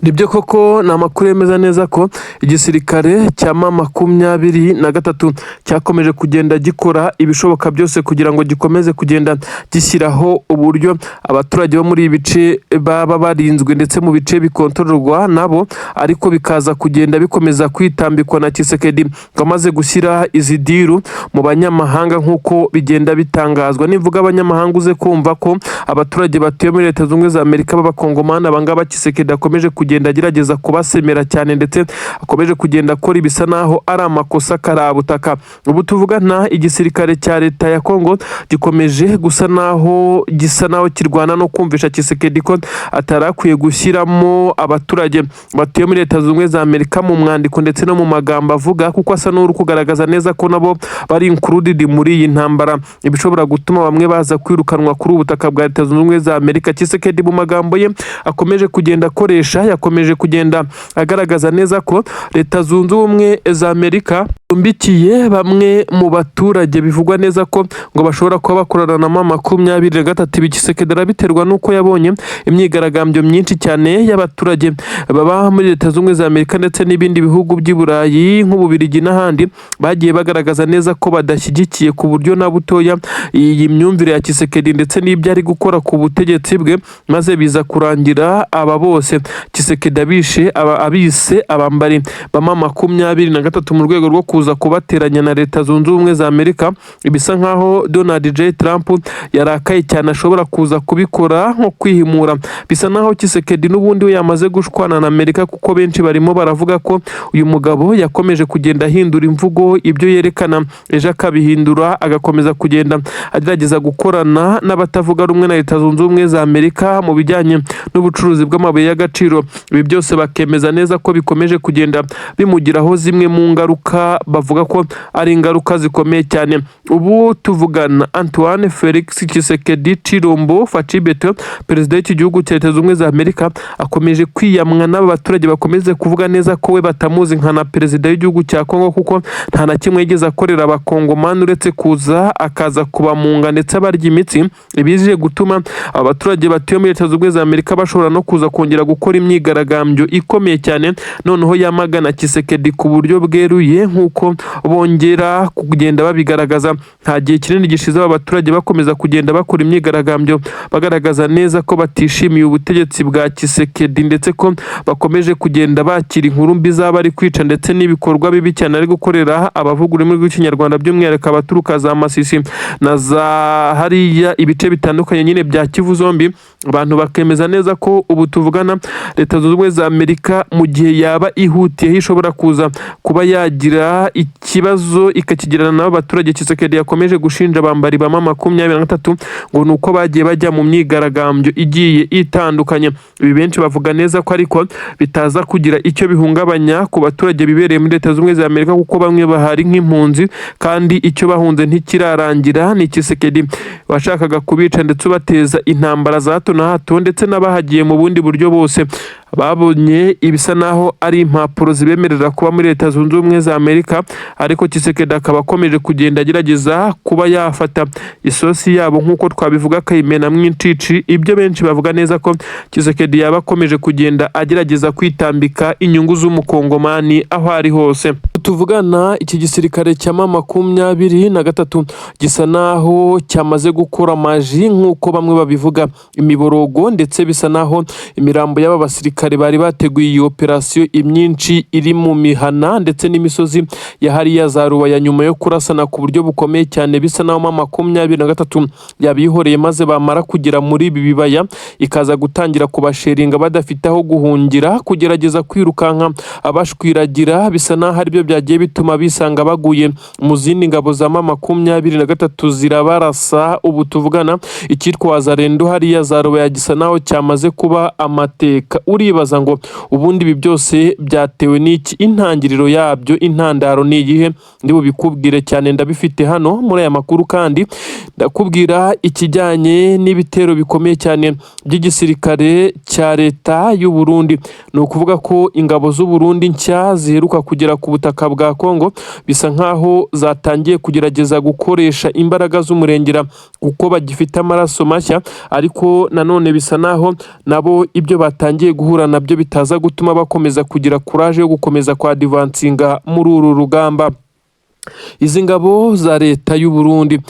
Nibyo koko, ni amakuru yemeza neza ko igisirikare cya M23 cyakomeje kugenda gikora ibishoboka byose kugira ngo gikomeze kugenda gishyiraho uburyo abaturage bo muri ibi bice baba barinzwe, ndetse mu bice bikontororwa nabo, ariko bikaza kugenda bikomeza kwitambikwa na Tshisekedi ngo amaze gushyira izi deal mu banyamahanga, nk'uko bigenda bitangazwa. Nivuga abanyamahanga, uze kumva ko abaturage batuye muri Leta Zunze Ubumwe za Amerika b'Abakongomani, abangaba Tshisekedi akomeje kugenda agerageza kubasemera cyane, ndetse akomeje kugenda akora ibisa naho ari amakosa karabutaka. Ubu tuvugana, igisirikare cya leta ya Kongo gikomeje gusa naho gisa naho kirwana no kumvisha Tshisekedi ko atari akwiye gushyiramo abaturage batuye muri Leta Zunze Ubumwe za Amerika mu mwandiko ndetse no mu magambo avuga, kuko asa n'uri kugaragaza neza ko nabo bari included muri iyi ntambara, ibishobora gutuma bamwe baza kwirukanwa kuri ubu butaka bwa Leta Zunze Ubumwe za Amerika. Tshisekedi mu magambo ye akomeje kugenda akoresha, yakomeje kugenda agaragaza neza ko Leta Zunze Ubumwe za Amerika icumbikiye bamwe mu baturage bivugwa neza ko ngo bashobora kuba bakorana na M23. Ibi Tshisekedi arabiterwa n'uko yabonye imyigaragambyo myinshi cyane y'abaturage baba muri Leta Zunze Ubumwe za Amerika ndetse n'ibindi bihugu by'i Burayi nk'Ububirigi n'ahandi, bagiye bagaragaza neza ko badashyigikiye ku buryo na butoya iyi myumvire ya Tshisekedi ndetse n'ibyo ari gukora ku butegetsi bwe, maze biza kurangira aba bose Tshisekedi abishe aba abise abambari ba M23 mu rwego rwo kuza kubateranya na Leta Zunze Ubumwe za Amerika. Ibisa nkaho Donald J Trump yarakaye cyane, ashobora kuza kubikora nko kwihimura. Bisa naho Tshisekedi n'ubundi we yamaze gushwana na Amerika, kuko benshi barimo baravuga ko uyu mugabo yakomeje kugenda ahindura imvugo, ibyo yerekana ejo akabihindura, agakomeza kugenda agerageza gukorana n'abatavuga rumwe na Leta Zunze Ubumwe za Amerika mu bijyanye n'ubucuruzi bw'amabuye y'agaciro. Ibi byose bakemeza neza ko bikomeje kugenda bimugiraho zimwe mu ngaruka. Bavuga ko ari ingaruka zikomeye cyane. Ubu tuvugana, Antoine Felix Tshisekedi Tshilombo Fatshi Beto, perezida w'iki gihugu cya Leta Zunze Ubumwe za Amerika, akomeje kwiyamwa n'aba baturage bakomeze kuvuga neza ko we batamuzi nka na perezida w'igihugu cya Kongo, kuko nta na kimwe yigeze akorera Abakongomani uretse kuza akaza kubamunga ndetse abarya imitsi. Ibije gutuma aba baturage batuye muri Leta Zunze Ubumwe za Amerika bashobora no kuza kongera gukora imyigaragambyo ikomeye cyane, noneho yamagana Tshisekedi ku buryo bweruye, nk'uko bongera kugenda babigaragaza. Nta gihe kinini gishize aba baturage bakomeza kugenda bakora imyigaragambyo, bagaragaza neza ko batishimiye ubutegetsi bwa Tshisekedi, ndetse ko bakomeje kugenda bakira inkuru mbi zaba ari kwica ndetse n'ibikorwa bibi cyane ari gukorera abavuga ururimi rw'Ikinyarwanda, by'umwihariko abaturuka za Masisi na za hariya ibice bitandukanye nyine bya Kivu zombi. Abantu bakemeza neza ko ubu tuvugana Leta Zunze Ubumwe za Amerika, mu gihe yaba ihutiyeho, ishobora kuza kuba yagira ikibazo ikakigirana n'abo baturage Tshisekedi yakomeje gushinja abambari ba M23 ngo ni uko bagiye bajya mu myigaragambyo igiye itandukanye. Ibi benshi bavuga neza ko ariko bitaza kugira icyo bihungabanya ku baturage bibereye muri Leta Zunze Ubumwe za Amerika, kuko bamwe bahari nk'impunzi kandi icyo bahunze ntikirarangira. Ni Tshisekedi washakaga kubica ndetse ubateza intambara za hato na hato, ndetse n'abahagiye mu bundi buryo bose babonye ibisa naho ari impapuro zibemerera kuba muri Leta Zunze Ubumwe za Amerika, ariko Tshisekedi akaba akomeje kugenda agerageza kuba yafata isosi yabo, nk'uko twabivuga, akayimenamo incici. Ibyo benshi bavuga neza ko Tshisekedi yaba akomeje kugenda agerageza kwitambika inyungu z'Umukongomani aho ari hose. Tuvugana, iki gisirikare cya M23 gisa naho cyamaze gukora amaji, nk'uko bamwe babivuga, imiborogo, ndetse bisa naho imirambo y'aba basirikare bari bateguye iyi operasiyo imyinshi iri mu mihana ndetse n'imisozi ya hariya za Rubaya, nyuma yo kurasana ku buryo bukomeye cyane. Bisa naho M23 yabihoreye, maze bamara kugera muri ibi bibaya ikaza gutangira kubasheringa badafite aho guhungira, kugerageza kwirukanka abashwiragira, bisa naho aribyo byagiye bituma bisanga baguye mu zindi ngabo za M23 zirabarasa. Ubu tuvugana, icyitwa Wazalendo hariya za Rubaya gisa naho cyamaze kuba amateka. Uribaza ngo ubundi ibi byose byatewe n'iki? Intangiriro yabyo, intandaro ni iyihe? Ndi bubikubwire cyane, ndabifite hano muri aya makuru. Kandi ndakubwira ikijyanye n'ibitero bikomeye cyane by'igisirikare cya Leta y'u Burundi. Ni ukuvuga ko ingabo z'u Burundi nshya ziheruka kugera ku butaka bwa Kongo bisa nkaho zatangiye kugerageza gukoresha imbaraga z'umurengera, kuko bagifite amaraso mashya, ariko nanone bisa naho nabo ibyo batangiye guhura nabyo bitaza gutuma bakomeza kugira courage yo gukomeza kwadvancinga muri uru rugamba. Izi ngabo za Leta y'u Burundi,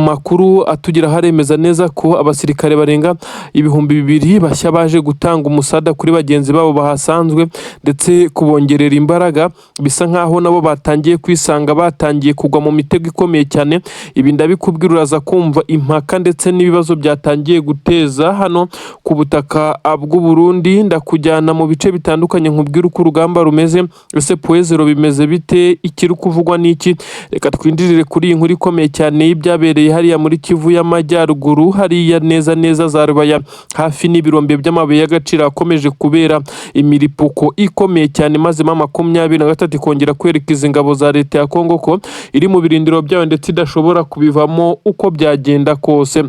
makuru atugeraho aremeza neza ko abasirikare barenga 2000 bashya baje gutanga umusada kuri bagenzi babo bahasanzwe ndetse kubongerera imbaraga, bisa nkaho nabo batangiye kwisanga batangiye kugwa mu mitego ikomeye cyane. Ibi ndabikubwira, uraza kumva impaka ndetse n'ibibazo byatangiye guteza hano ku butaka bw'u Burundi. Ndakujyana mu bice bitandukanye nkubwire uko urugamba rumeze. Ese Point Zéro bimeze bite? Ikiri kuvugwa n'iki? Reka twinjirire kuri iyi nkuru ikomeye cyane y'ibyabereye hariya muri Kivu y'Amajyaruguru, hariya neza neza za Rubaya, hafi n'ibirombe by'amabuye y'agaciro, akomeje kubera imiripuko ikomeye cyane, maze M23 ikongera kwereka izi ngabo za Leta ya Kongo ko iri mu birindiro byayo ndetse idashobora kubivamo uko byagenda kose.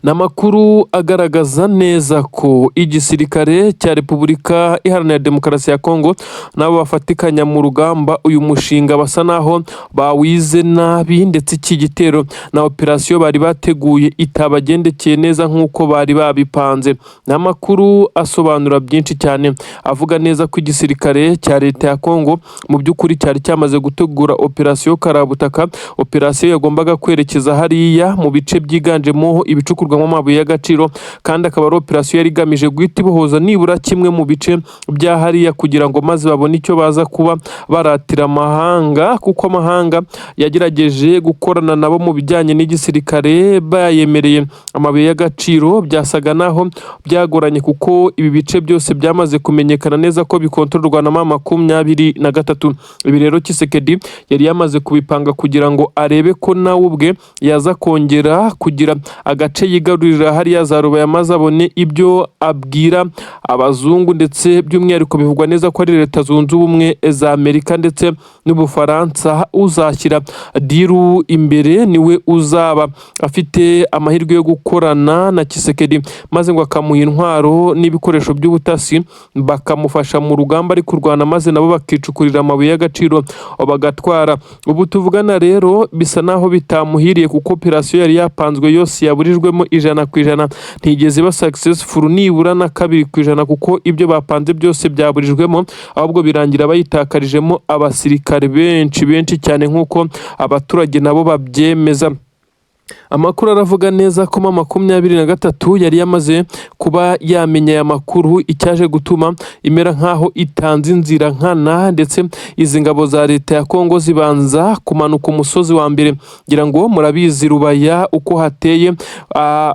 Ni amakuru agaragaza neza ko igisirikare cya Repubulika Iharanira Demokarasi ya Kongo nabo bafatikanya mu rugamba, uyu mushinga basa naho bawize nabi, ndetse iki gitero na operasiyo bari bateguye itabagendekeye neza nk'uko bari babipanze. Ni amakuru asobanura byinshi cyane, avuga neza ko igisirikare cya Leta ya Kongo mu by'ukuri cyari cyamaze gutegura operasiyo karabutaka, operasiyo yagombaga kwerekeza hariya mu bice byiganjemo ibicukurwamo amabuye y'agaciro, kandi akaba ari operasiyo yari igamije guhita ibohoza nibura kimwe mu bice bya hariya, kugira ngo maze babone icyo baza kuba baratira amahanga, kuko amahanga yagerageje gukorana nabo mu bijyanye n'igisirikare bayemereye amabuye y'agaciro. Byasaga naho byagoranye, kuko ibi bice byose byamaze kumenyekana neza ko bikontororwa na M23. Ibi rero Tshisekedi yari yamaze kubipanga kugira ngo arebe ko nawe ubwe yaza kongera kugira agace agace yigarurira hariya za Rubaya, maze abone ibyo abwira abazungu, ndetse by'umwihariko bivugwa neza ko ari Leta Zunze Ubumwe za Amerika ndetse n'Ubufaransa. Uzashyira deal imbere niwe uzaba afite amahirwe yo gukorana na Tshisekedi, maze ngo akamuha intwaro n'ibikoresho by'ubutasi, bakamufasha mu rugamba ari kurwana, maze nabo bakicukurira amabuye y'agaciro bagatwara. Ubu tuvugana rero bisa naho bitamuhiriye, kuko operasiyo yari yapanzwe yose yaburijwemo 100%, ntigeze iba successful nibura na 2%, kuko ibyo bapanze byose byaburijwemo, ahubwo birangira bayitakarijemo abasirikare benshi benshi cyane, nk'uko abaturage nabo babyemeza. Amakuru aravuga neza ko M23 yari yamaze kuba yamenya aya makuru, icyaje gutuma imera nk'aho itanze inzira nkana, ndetse izi ngabo za leta ya Kongo zibanza kumanuka umusozi wa mbere. Ngira ngo murabizi Rubaya uko hateye,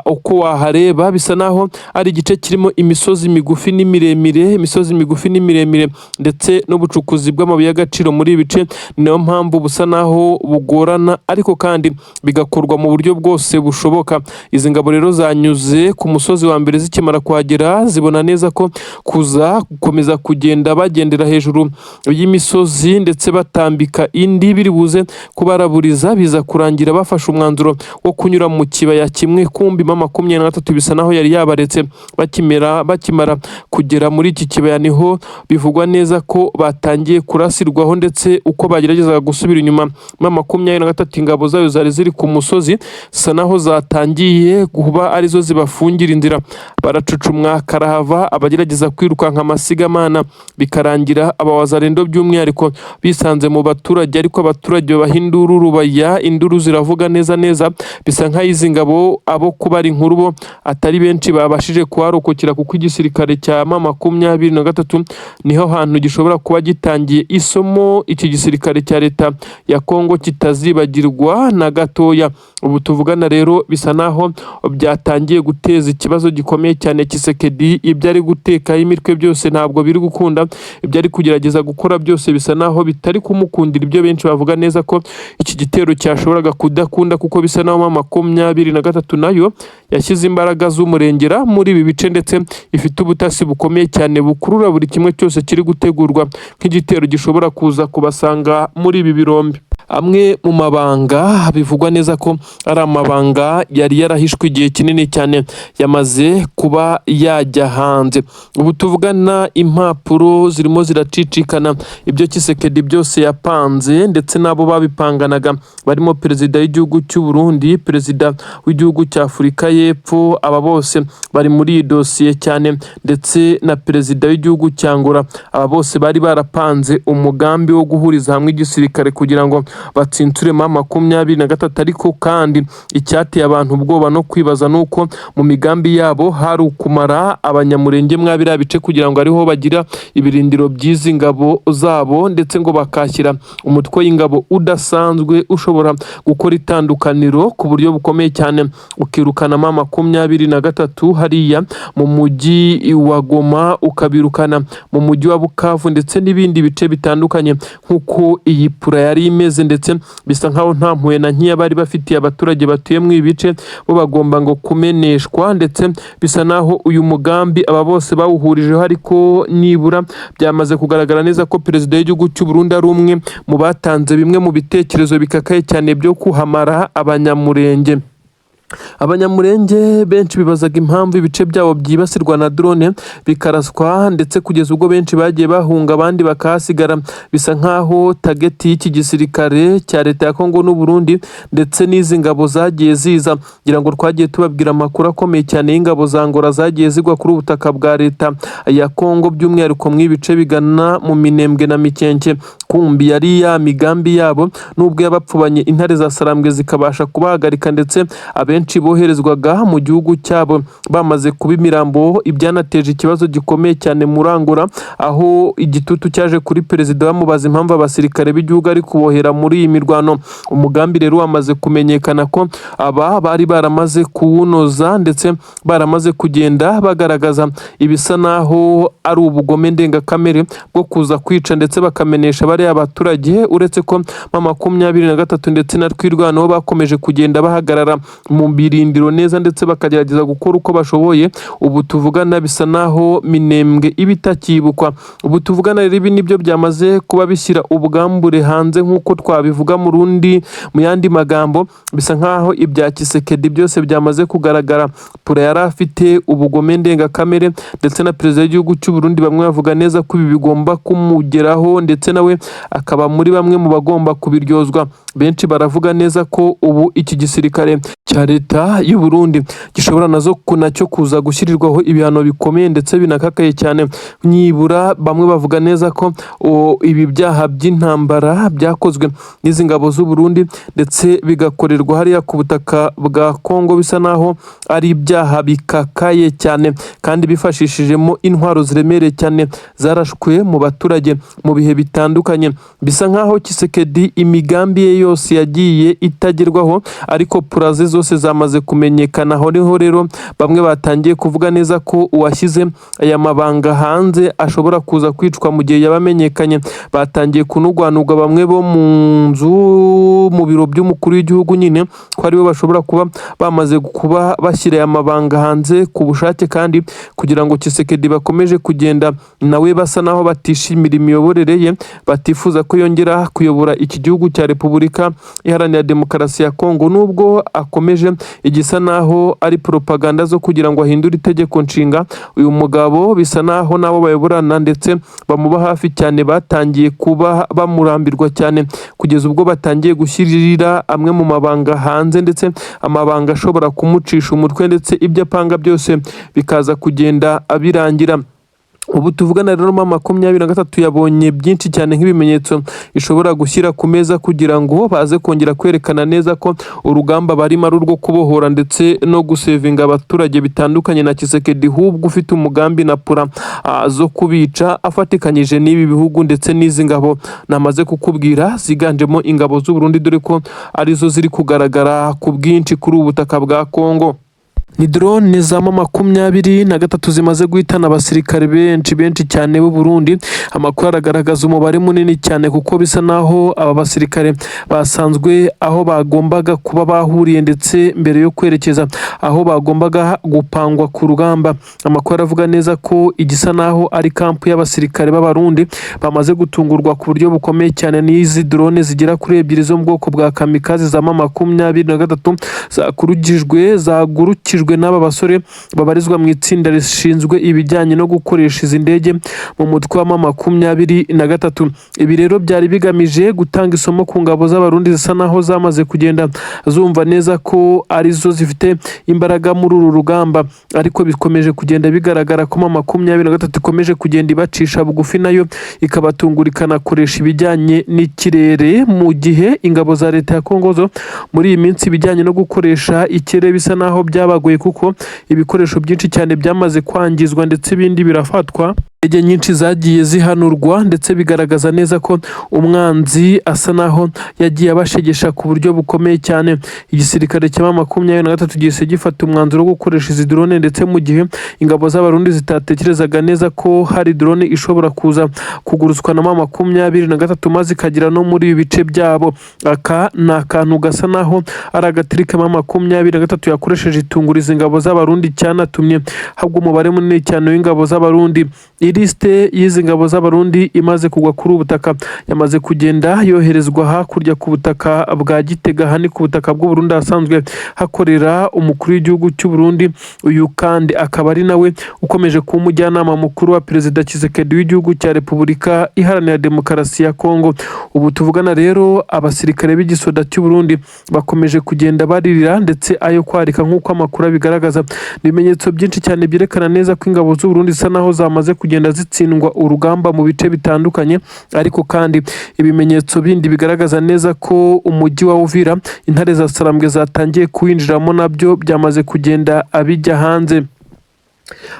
uko wahareba bisa naho ari igice kirimo imisozi migufi n'imiremire, imisozi migufi n'imiremire, ndetse n'ubucukuzi bw'amabuye y'agaciro muri ibi bice niyo mpamvu busa naho bugorana, ariko kandi bigakorwa mu buryo bwose bushoboka. Izi ngabo rero zanyuze ku musozi wa mbere, zikimara kuhagera zibona neza ko kuza gukomeza kugenda bagendera hejuru y'imisozi ndetse batambika indi biri buze kubaraburiza, biza kurangira bafashe umwanzuro wo kunyura mu kibaya kimwe. Kumbi M23 bisa naho yari yabaretse. Bakimara kugera muri iki kibaya niho bivugwa neza ko batangiye kurasirwaho, ndetse uko bageragezaga gusubira inyuma, M23 ingabo zayo zari ziri ku musozi zisa naho zatangiye kuba arizo zibafungira inzira, baracucumwa karahava, abagerageza kwirukanka amasigamana, bikarangira abawazarendo by'umwihariko bisanze mu baturage, ariko abaturage babaha induru. Rubaya induru ziravuga neza neza, bisa nk'aho izi ngabo abo kubara inkuru bo atari benshi babashije kuharokokera, kuko igisirikare cya M23 niho hantu gishobora kuba gitangiye isomo iki gisirikare cya leta ya Kongo kitazibagirwa na gatoya. Ubu tuvugana rero bisa naho byatangiye guteza ikibazo gikomeye cyane Tshisekedi. Ibyo ari gutekaho imitwe byose ntabwo biri gukunda, ibyo ari kugerageza gukora byose bisa naho bitari kumukundira. Ibyo benshi bavuga neza ko iki gitero cyashoboraga kudakunda, kuko bisa naho M23 nayo yashyize imbaraga z'umurengera muri ibi bice, ndetse ifite ubutasi bukomeye cyane bukurura buri kimwe cyose kiri gutegurwa nk'igitero gishobora kuza kubasanga muri ibi birombe. Amwe mu mabanga bivugwa neza ko ari amabanga yari yarahishwe igihe kinini cyane yamaze kuba yajya hanze. Ubu tuvugana impapuro zirimo ziracicikana, ibyo Tshisekedi byose yapanze ndetse n'abo babipanganaga barimo perezida w'igihugu cy'u Burundi, perezida w'igihugu cya Afurika y'Epfo, aba bose bari muri iyi dosiye cyane, ndetse na perezida w'igihugu cya Angola. Aba bose bari barapanze umugambi wo guhuriza hamwe igisirikare kugira ngo batsinture M23. Ariko kandi icyateye abantu ubwoba no kwibaza ni uko mu migambi yabo hari ukumara Abanyamurenge mwa biriya bice, kugira ngo ariho bagira ibirindiro by'izi ngabo zabo, ndetse ngo bakashyira umutwe w'ingabo udasanzwe ushobora gukora itandukaniro ku buryo bukomeye cyane, ukirukana M23 hariya mu mujyi wa Goma, ukabirukana mu mujyi wa Bukavu ndetse n'ibindi bice bitandukanye, nk'uko iyi plan yari imeze. Ndetse bisa nkaho nta mpuhwe na nkeya bari bafitiye abaturage batuye mu ibi bice, bo bagomba ngo kumeneshwa. Ndetse bisa naho uyu mugambi aba bose bawuhurijeho, ariko nibura byamaze kugaragara neza ko perezida w'igihugu cy'u Burundi ari umwe mu batanze bimwe mu bitekerezo bikakaye cyane byo kuhamara Abanyamurenge. Abanyamurenge benshi bibazaga impamvu ibice byabo byibasirwa na drone bikaraswa, ndetse kugeza ubwo benshi bagiye bahunga abandi bakahasigara. Bisa nkaho target y'iki gisirikare cya leta ya Kongo n'u Burundi ndetse n'izi ngabo zagiye ziza, ngira ngo twagiye tubabwira amakuru akomeye cyane y'ingabo za Angola zagiye zigwa kuri ubutaka bwa leta ya Kongo, by'umwihariko mu ibice bigana mu Minembwe na Mikenke. Kumbi yari ya migambi yabo, nubwo yabapfubanye intare za Sarambwe zikabasha kubahagarika, ndetse abenshi boherezwaga mu gihugu cyabo bamaze kuba imirambo. Ibyanateje ikibazo gikomeye cyane muri Angola, aho igitutu cyaje kuri perezida bamubaza impamvu abasirikare b'igihugu ari kubohera muri iyi mirwano. Umugambi rero wamaze kumenyekana ko aba bari baramaze kuwunoza, ndetse baramaze kugenda bagaragaza ibisa naho ari ubugome ndengakamere bwo kuza kwica ndetse bakamenesha bariya. bakoreye abaturage, uretse ko M23 ndetse na Twirwaneho bakomeje kugenda bahagarara mu birindiro neza ndetse bakagerageza gukora uko bashoboye. Ubu tuvugana bisa naho Minembwe iba itakibukwa. Ubu tuvugana rero ibi nibyo byamaze kuba bishyira ubwambure hanze, nk'uko twabivuga mu rundi, mu yandi magambo bisa nkaho ibya Tshisekedi byose byamaze kugaragara. Pura yari afite ubugome ndengakamere ndetse na perezida w'igihugu cy'u Burundi, bamwe bavuga neza ko ibi bigomba kumugeraho ndetse nawe akaba muri bamwe mu bagomba kubiryozwa. Benshi baravuga neza ko ubu iki gisirikare cya leta y'u Burundi gishobora nazo nacyo kuza gushyirirwaho ibihano bikomeye ndetse binakakaye cyane. Nyibura bamwe bavuga neza ko ibi byaha by'intambara byakozwe n'izi ngabo z'u Burundi ndetse bigakorerwa hariya ku butaka bwa Kongo bisa naho ari ibyaha bikakaye cyane, kandi bifashishijemo intwaro ziremereye cyane zarashwe mu baturage mu bihe bitandukanye. Bisa nkaho Tshisekedi imigambi ye yose yagiye itagerwaho, ariko puraze zose zamaze kumenyekana. Aho niho rero bamwe batangiye kuvuga neza ko uwashyize aya mabanga hanze ashobora kuza kwicwa mu gihe yaba amenyekanye. Batangiye kunugwanugwa bamwe bo mu nzu, mu biro by'umukuru w'igihugu nyine, ko aribo bashobora kuba bamaze kuba bashyira aya mabanga hanze ku bushake, kandi kugira ngo Tshisekedi bakomeje kugenda nawe basa naho batishimira imiyoborere ye, batifuza ko yongera kuyobora iki gihugu cya Repubulika Iharanira Demokarasi ya Kongo, nubwo akomeje igisa naho ari propaganda zo kugira ngo ahindure itegeko nshinga. Uyu mugabo bisa naho nabo bayoborana ndetse bamuba hafi cyane batangiye kuba bamurambirwa cyane, kugeza ubwo batangiye gushyirira amwe mu mabanga hanze, ndetse amabanga ashobora kumucisha umutwe, ndetse ibyo apanga byose bikaza kugenda birangira. Ubu tuvugana rero M23 yabonye byinshi cyane nk'ibimenyetso ishobora gushyira ku meza kugira ngo baze kongera kwerekana neza ko urugamba barimo ari urwo kubohora ndetse no gusevinga abaturage, bitandukanye na Tshisekedi ahubwo ufite umugambi na pura zo kubica afatikanyije n'ibi bihugu ndetse n'izi ngabo namaze kukubwira ziganjemo ingabo z'u Burundi, dore ko arizo ziri kugaragara ku bwinshi kuri ubu butaka bwa Kongo. Ni drone za M23 zimaze guhitana abasirikare benshi benshi cyane b'u Burundi. Amakuru aragaragaza umubare munini cyane, kuko bisa naho aba basirikare basanzwe aho bagombaga kuba bahuriye ndetse mbere yo kwerekeza aho bagombaga gupangwa ku rugamba. Amakuru aravuga neza ko igisa naho ari kampu y'abasirikare b'Abarundi bamaze gutungurwa ku buryo bukomeye cyane n'izi drone zigera kuri ebyiri zo mu bwoko bwa kamikaze za M23 zagurukijwe n'aba basore babarizwa mu itsinda rishinzwe ibijyanye no gukoresha izi ndege mu mutwe wa M23. Ibi rero byari bigamije gutanga isomo ku ngabo z'Abarundi zisa naho zamaze kugenda zumva neza ko arizo zifite imbaraga muri uru rugamba, ariko bikomeje kugenda bigaragara ko M23 ikomeje kugenda ibacisha bugufi, nayo ikabatungura ikanakoresha ibijyanye n'ikirere, mu gihe ingabo za leta ya Kongo zo muri iyi minsi ibijyanye no gukoresha ikirere bisa naho byabagoye, kuko ibikoresho byinshi cyane byamaze kwangizwa ndetse ibindi birafatwa. Indege nyinshi zagiye zihanurwa, ndetse bigaragaza neza ko umwanzi asa naho yagiye abashegesha ku buryo bukomeye cyane. Igisirikare cya M23 gihise gifata umwanzuro wo gukoresha izi drone, ndetse mu gihe ingabo z'Abarundi zitatekerezaga neza ko hari drone ishobora kuza kugurutswa na M23 maze ikagera no muri ibi bice byabo. Aka ni akantu gasa naho ari agatirika M23 yakoresheje itunguriza ingabo z'Abarundi, cyanatumye habwa umubare munini cyane w'ingabo z'Abarundi. Ilisite y'izi ngabo z'Abarundi imaze kugwa kuri ubu butaka yamaze kugenda yoherezwa hakurya ku butaka bwa Gitega, aha ni ku butaka bw'u Burundi ahasanzwe hakorera umukuru w'igihugu cy'u Burundi. Uyu kandi akaba ari nawe ukomeje kuba umujyanama mukuru wa Perezida Tshisekedi w'igihugu cya Repubulika Iharanira Demokarasi ya Kongo. Ubu tuvugana rero abasirikare b'igisoda cy'u Burundi bakomeje kugenda baririra ndetse ayo kwarika, nk'uko amakuru abigaragaza. Ni ibimenyetso byinshi cyane byerekana neza ko ingabo z'u Burundi zisa naho zamaze kugenda zitsindwa urugamba mu bice bitandukanye, ariko kandi ibimenyetso bindi bigaragaza neza ko umujyi wa Uvira intare za Sarambwe zatangiye kuwinjiramo nabyo byamaze kugenda bijya hanze.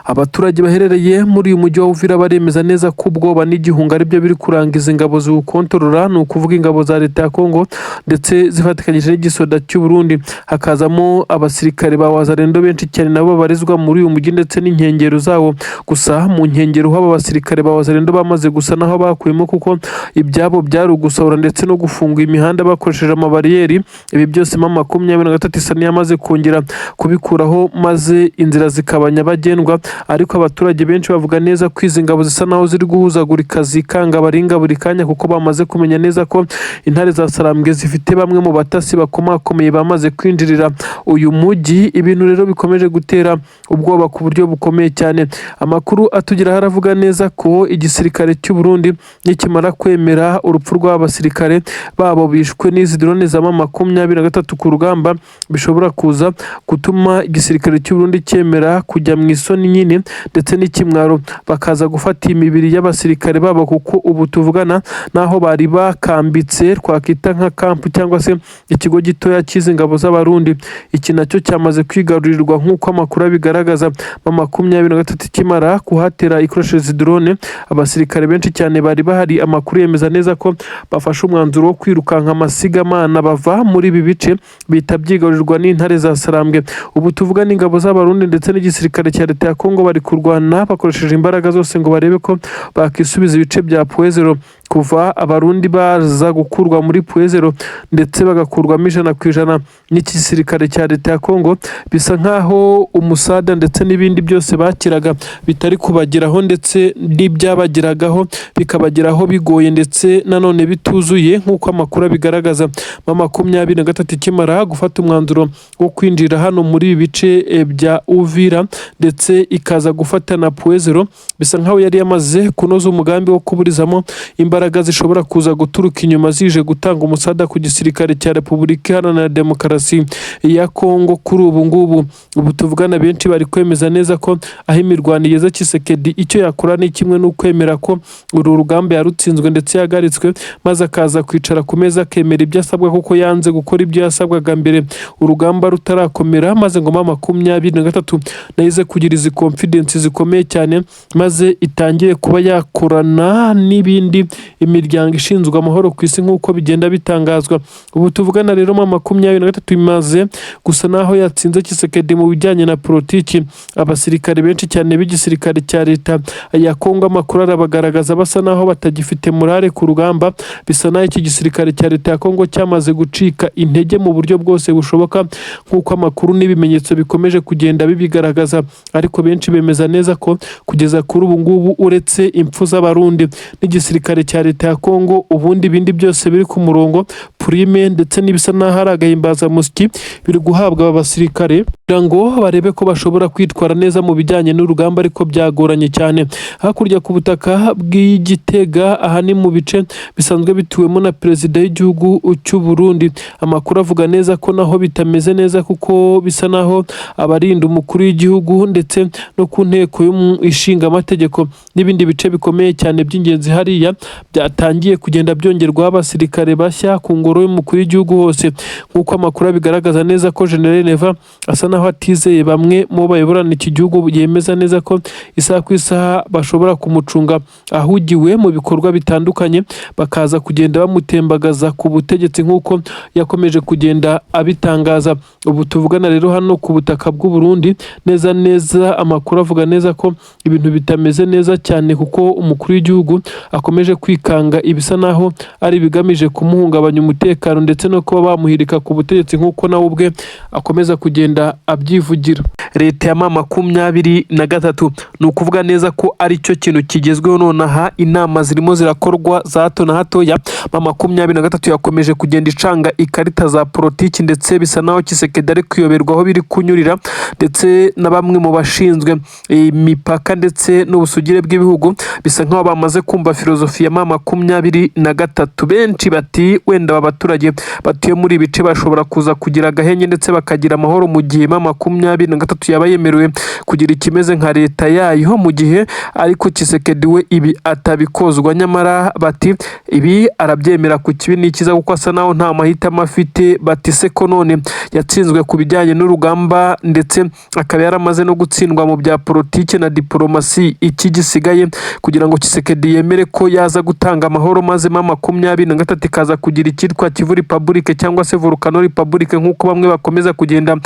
Abaturage baherereye muri uyu mujyi wa Uvira baremeza neza ko ubwoba n'igihunga aribyo biri kurangiza ingabo ziwukontorora, ni ukuvuga ingabo za leta ya Kongo ndetse zifatikanyije n'igisoda cy'u Burundi, hakazamo abasirikare ba Wazalendo benshi cyane nabo babarizwa muri uyu mujyi ndetse n'inkengero zawo. Gusa mu nkengero h'aba basirikare ba Wazalendo bamaze gusa naho bakuyemo, kuko ibyabo byari ugusahura ndetse no gufunga imihanda bakoresheje amabariyeri. Ibi byose M23 isa n'iyamaze kongera kubikuraho, maze inzira zikaba nyabagendwa. Ariko abaturage benshi bavuga neza ko izi ngabo zisa naho ziri guhuzagurika, zikanga baringa buri kanya, kuko bamaze kumenya neza ko intare za Sarambwe zifite bamwe mu batasi bakomakomeye bamaze kwinjirira uyu mujyi. Ibintu rero bikomeje gutera ubwoba ku buryo bukomeye cyane. Amakuru atugeraho aravuga neza ko igisirikare cy'u Burundi nikimara kwemera urupfu rw'aba basirikare babo bishwe n'izi drone za M23 ku rugamba, bishobora kuza gutuma igisirikare cy'u Burundi cyemera kujya mu isoni nyine ndetse n'ikimwaro, bakaza gufata imibiri y'abasirikare babo, kuko ubu tuvugana n'aho bari bakambitse, twakita nka kampu cyangwa se ikigo gitoya cy'izi ngabo z'Abarundi, iki nacyo cyamaze kwigarurirwa nk'uko amakuru abigaragaza. M23 ikimara kuhatera ikoresheje drone, abasirikare benshi cyane bari bahari, amakuru yemeza neza ko bafashe umwanzuro wo kwirukanka amasigamana bava muri ibi bice, bihita byigarurirwa n'intare za Sarambwe. Ubu tuvuga n'ingabo z'Abarundi ndetse n'igisirikare cya leta ya Kongo bari kurwana bakoresheje imbaraga zose ngo barebe ko bakisubiza ibice bya Point Zéro. Kuva Abarundi baza gukurwa muri Point Zéro ndetse bagakurwamo 100% n'iki gisirikare cya leta ya Kongo, bisa nkaho umusada ndetse n'ibindi byose bakiraga bitari kubageraho, ndetse n'ibyabagiragaho bikabageraho bigoye ndetse nanone bituzuye, nk'uko amakuru abigaragaza. M23 ikimara gufata umwanzuro wo kwinjira hano muri ibi bice bya Uvira ndetse ikaza gufata na Point Zéro, bisa nkaho yari yamaze kunoza umugambi wo kuburizamo imbaraga zishobora kuza guturuka inyuma zije gutanga umusada ku gisirikare cya Repubulika Iharanira Demokarasi ya Kongo. Kuri ubu ngubu, ubu tuvugana, benshi bari kwemeza neza ko aho imirwano igeze, Tshisekedi icyo yakora ni kimwe n'ukwemera ko uru rugamba yarutsinzwe ndetse yahagaritswe, maze akaza kwicara ku meza akemera ibyo asabwa, kuko yanze gukora ibyo yasabwaga mbere urugamba rutarakomera, maze ngo M23 nayo ize kugira izi confidence zikomeye cyane, maze itangire kuba yakorana n'ibindi imiryango ishinzwe amahoro ku isi nk'uko bigenda bitangazwa. Ubu tuvugana rero, M23 imaze gusa naho yatsinze Tshisekedi mu bijyanye na politiki. Abasirikare benshi cyane b'igisirikare cya leta ya Kongo, amakuru arabagaragaza basa naho batagifite morale ku rugamba. Bisa naho iki gisirikare cya leta ya Kongo cyamaze gucika intege mu buryo bwose bushoboka, nk'uko amakuru n'ibimenyetso bikomeje kugenda bibigaragaza. Ariko benshi bemeza neza ko kugeza kuri ubu ngubu, uretse impfu z'Abarundi n'igisirikare cya leta ya Kongo, ubundi ibindi byose biri ku murongo. Prime ndetse n'ibisa n'aho ari agahimbazamusyi biri guhabwa aba basirikare kugira ngo barebe ko bashobora kwitwara neza mu bijyanye n'urugamba, ariko byagoranye cyane. Hakurya ku butaka bw'Igitega, aha ni mu bice bisanzwe bituwemo na perezida w'igihugu cy'u Burundi, amakuru avuga neza ko naho bitameze neza, kuko bisa naho abarinda umukuru w'igihugu ndetse no ku nteko ishinga amategeko n'ibindi bice bikomeye cyane by'ingenzi hariya byatangiye kugenda byongerwaho abasirikare bashya ku ngoro y'umukuru w'igihugu hose, nk'uko amakuru abigaragaza neza ko General Neva asa naho atizeye bamwe mu bayoborana iki gihugu, yemeza neza ko isaha ku isaha bashobora kumucunga ahugiwe mu bikorwa bitandukanye, bakaza kugenda bamutembagaza ku butegetsi, nk'uko yakomeje kugenda abitangaza. Ubu tuvugana rero, hano ku butaka bw'u Burundi neza neza, amakuru avuga neza ko ibintu bitameze neza cyane, kuko umukuru w'igihugu akomeje kwikanga ibisa naho ari ibigamije kumuhungabanya umutekano ndetse no kuba bamuhirika ku butegetsi, nk'uko nawe ubwe akomeza kugenda abyivugira. Leta ya M23, ni ukuvuga neza ko ari cyo kintu kigezweho nonaha. Inama zirimo zirakorwa za hato na hatoya. M23 yakomeje kugenda icanga ikarita za politiki, ndetse bisa naho Tshisekedi ari kuyoberwa aho biri kunyurira, ndetse na bamwe mu bashinzwe imipaka ndetse n'ubusugire bw'ibihugu bisa nkaho bamaze kumva filozofi ya M23. Benshi bati wenda aba baturage batuye muri ibi bice bashobora kuza kugira agahenge ndetse bakagira amahoro mu gihe M23 yaba yemerewe kugira ikimeze nka leta yayo, mu gihe ariko Tshisekedi we ibi atabikozwa. Nyamara bati ibi arabyemera ku kibi n'ikiza, kuko asa naho nta mahitamo afite. Bati se ko none Yatsinzwe ku bijyanye n'urugamba, ndetse akaba yaramaze no gutsindwa mu bya politiki na diporomasi. Iki gisigaye kugira ngo Tshisekedi yemere ko yaza gutanga amahoro, maze M23 ikaza kugira icyitwa Kivu Republic cyangwa se Volcano Republic, nk'uko bamwe bakomeza kugenda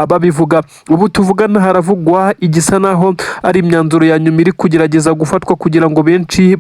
babivuga. Ubu tuvugana haravugwa igisa naho ari imyanzuro ya nyuma iri kugerageza gufatwa kugira ngo benshi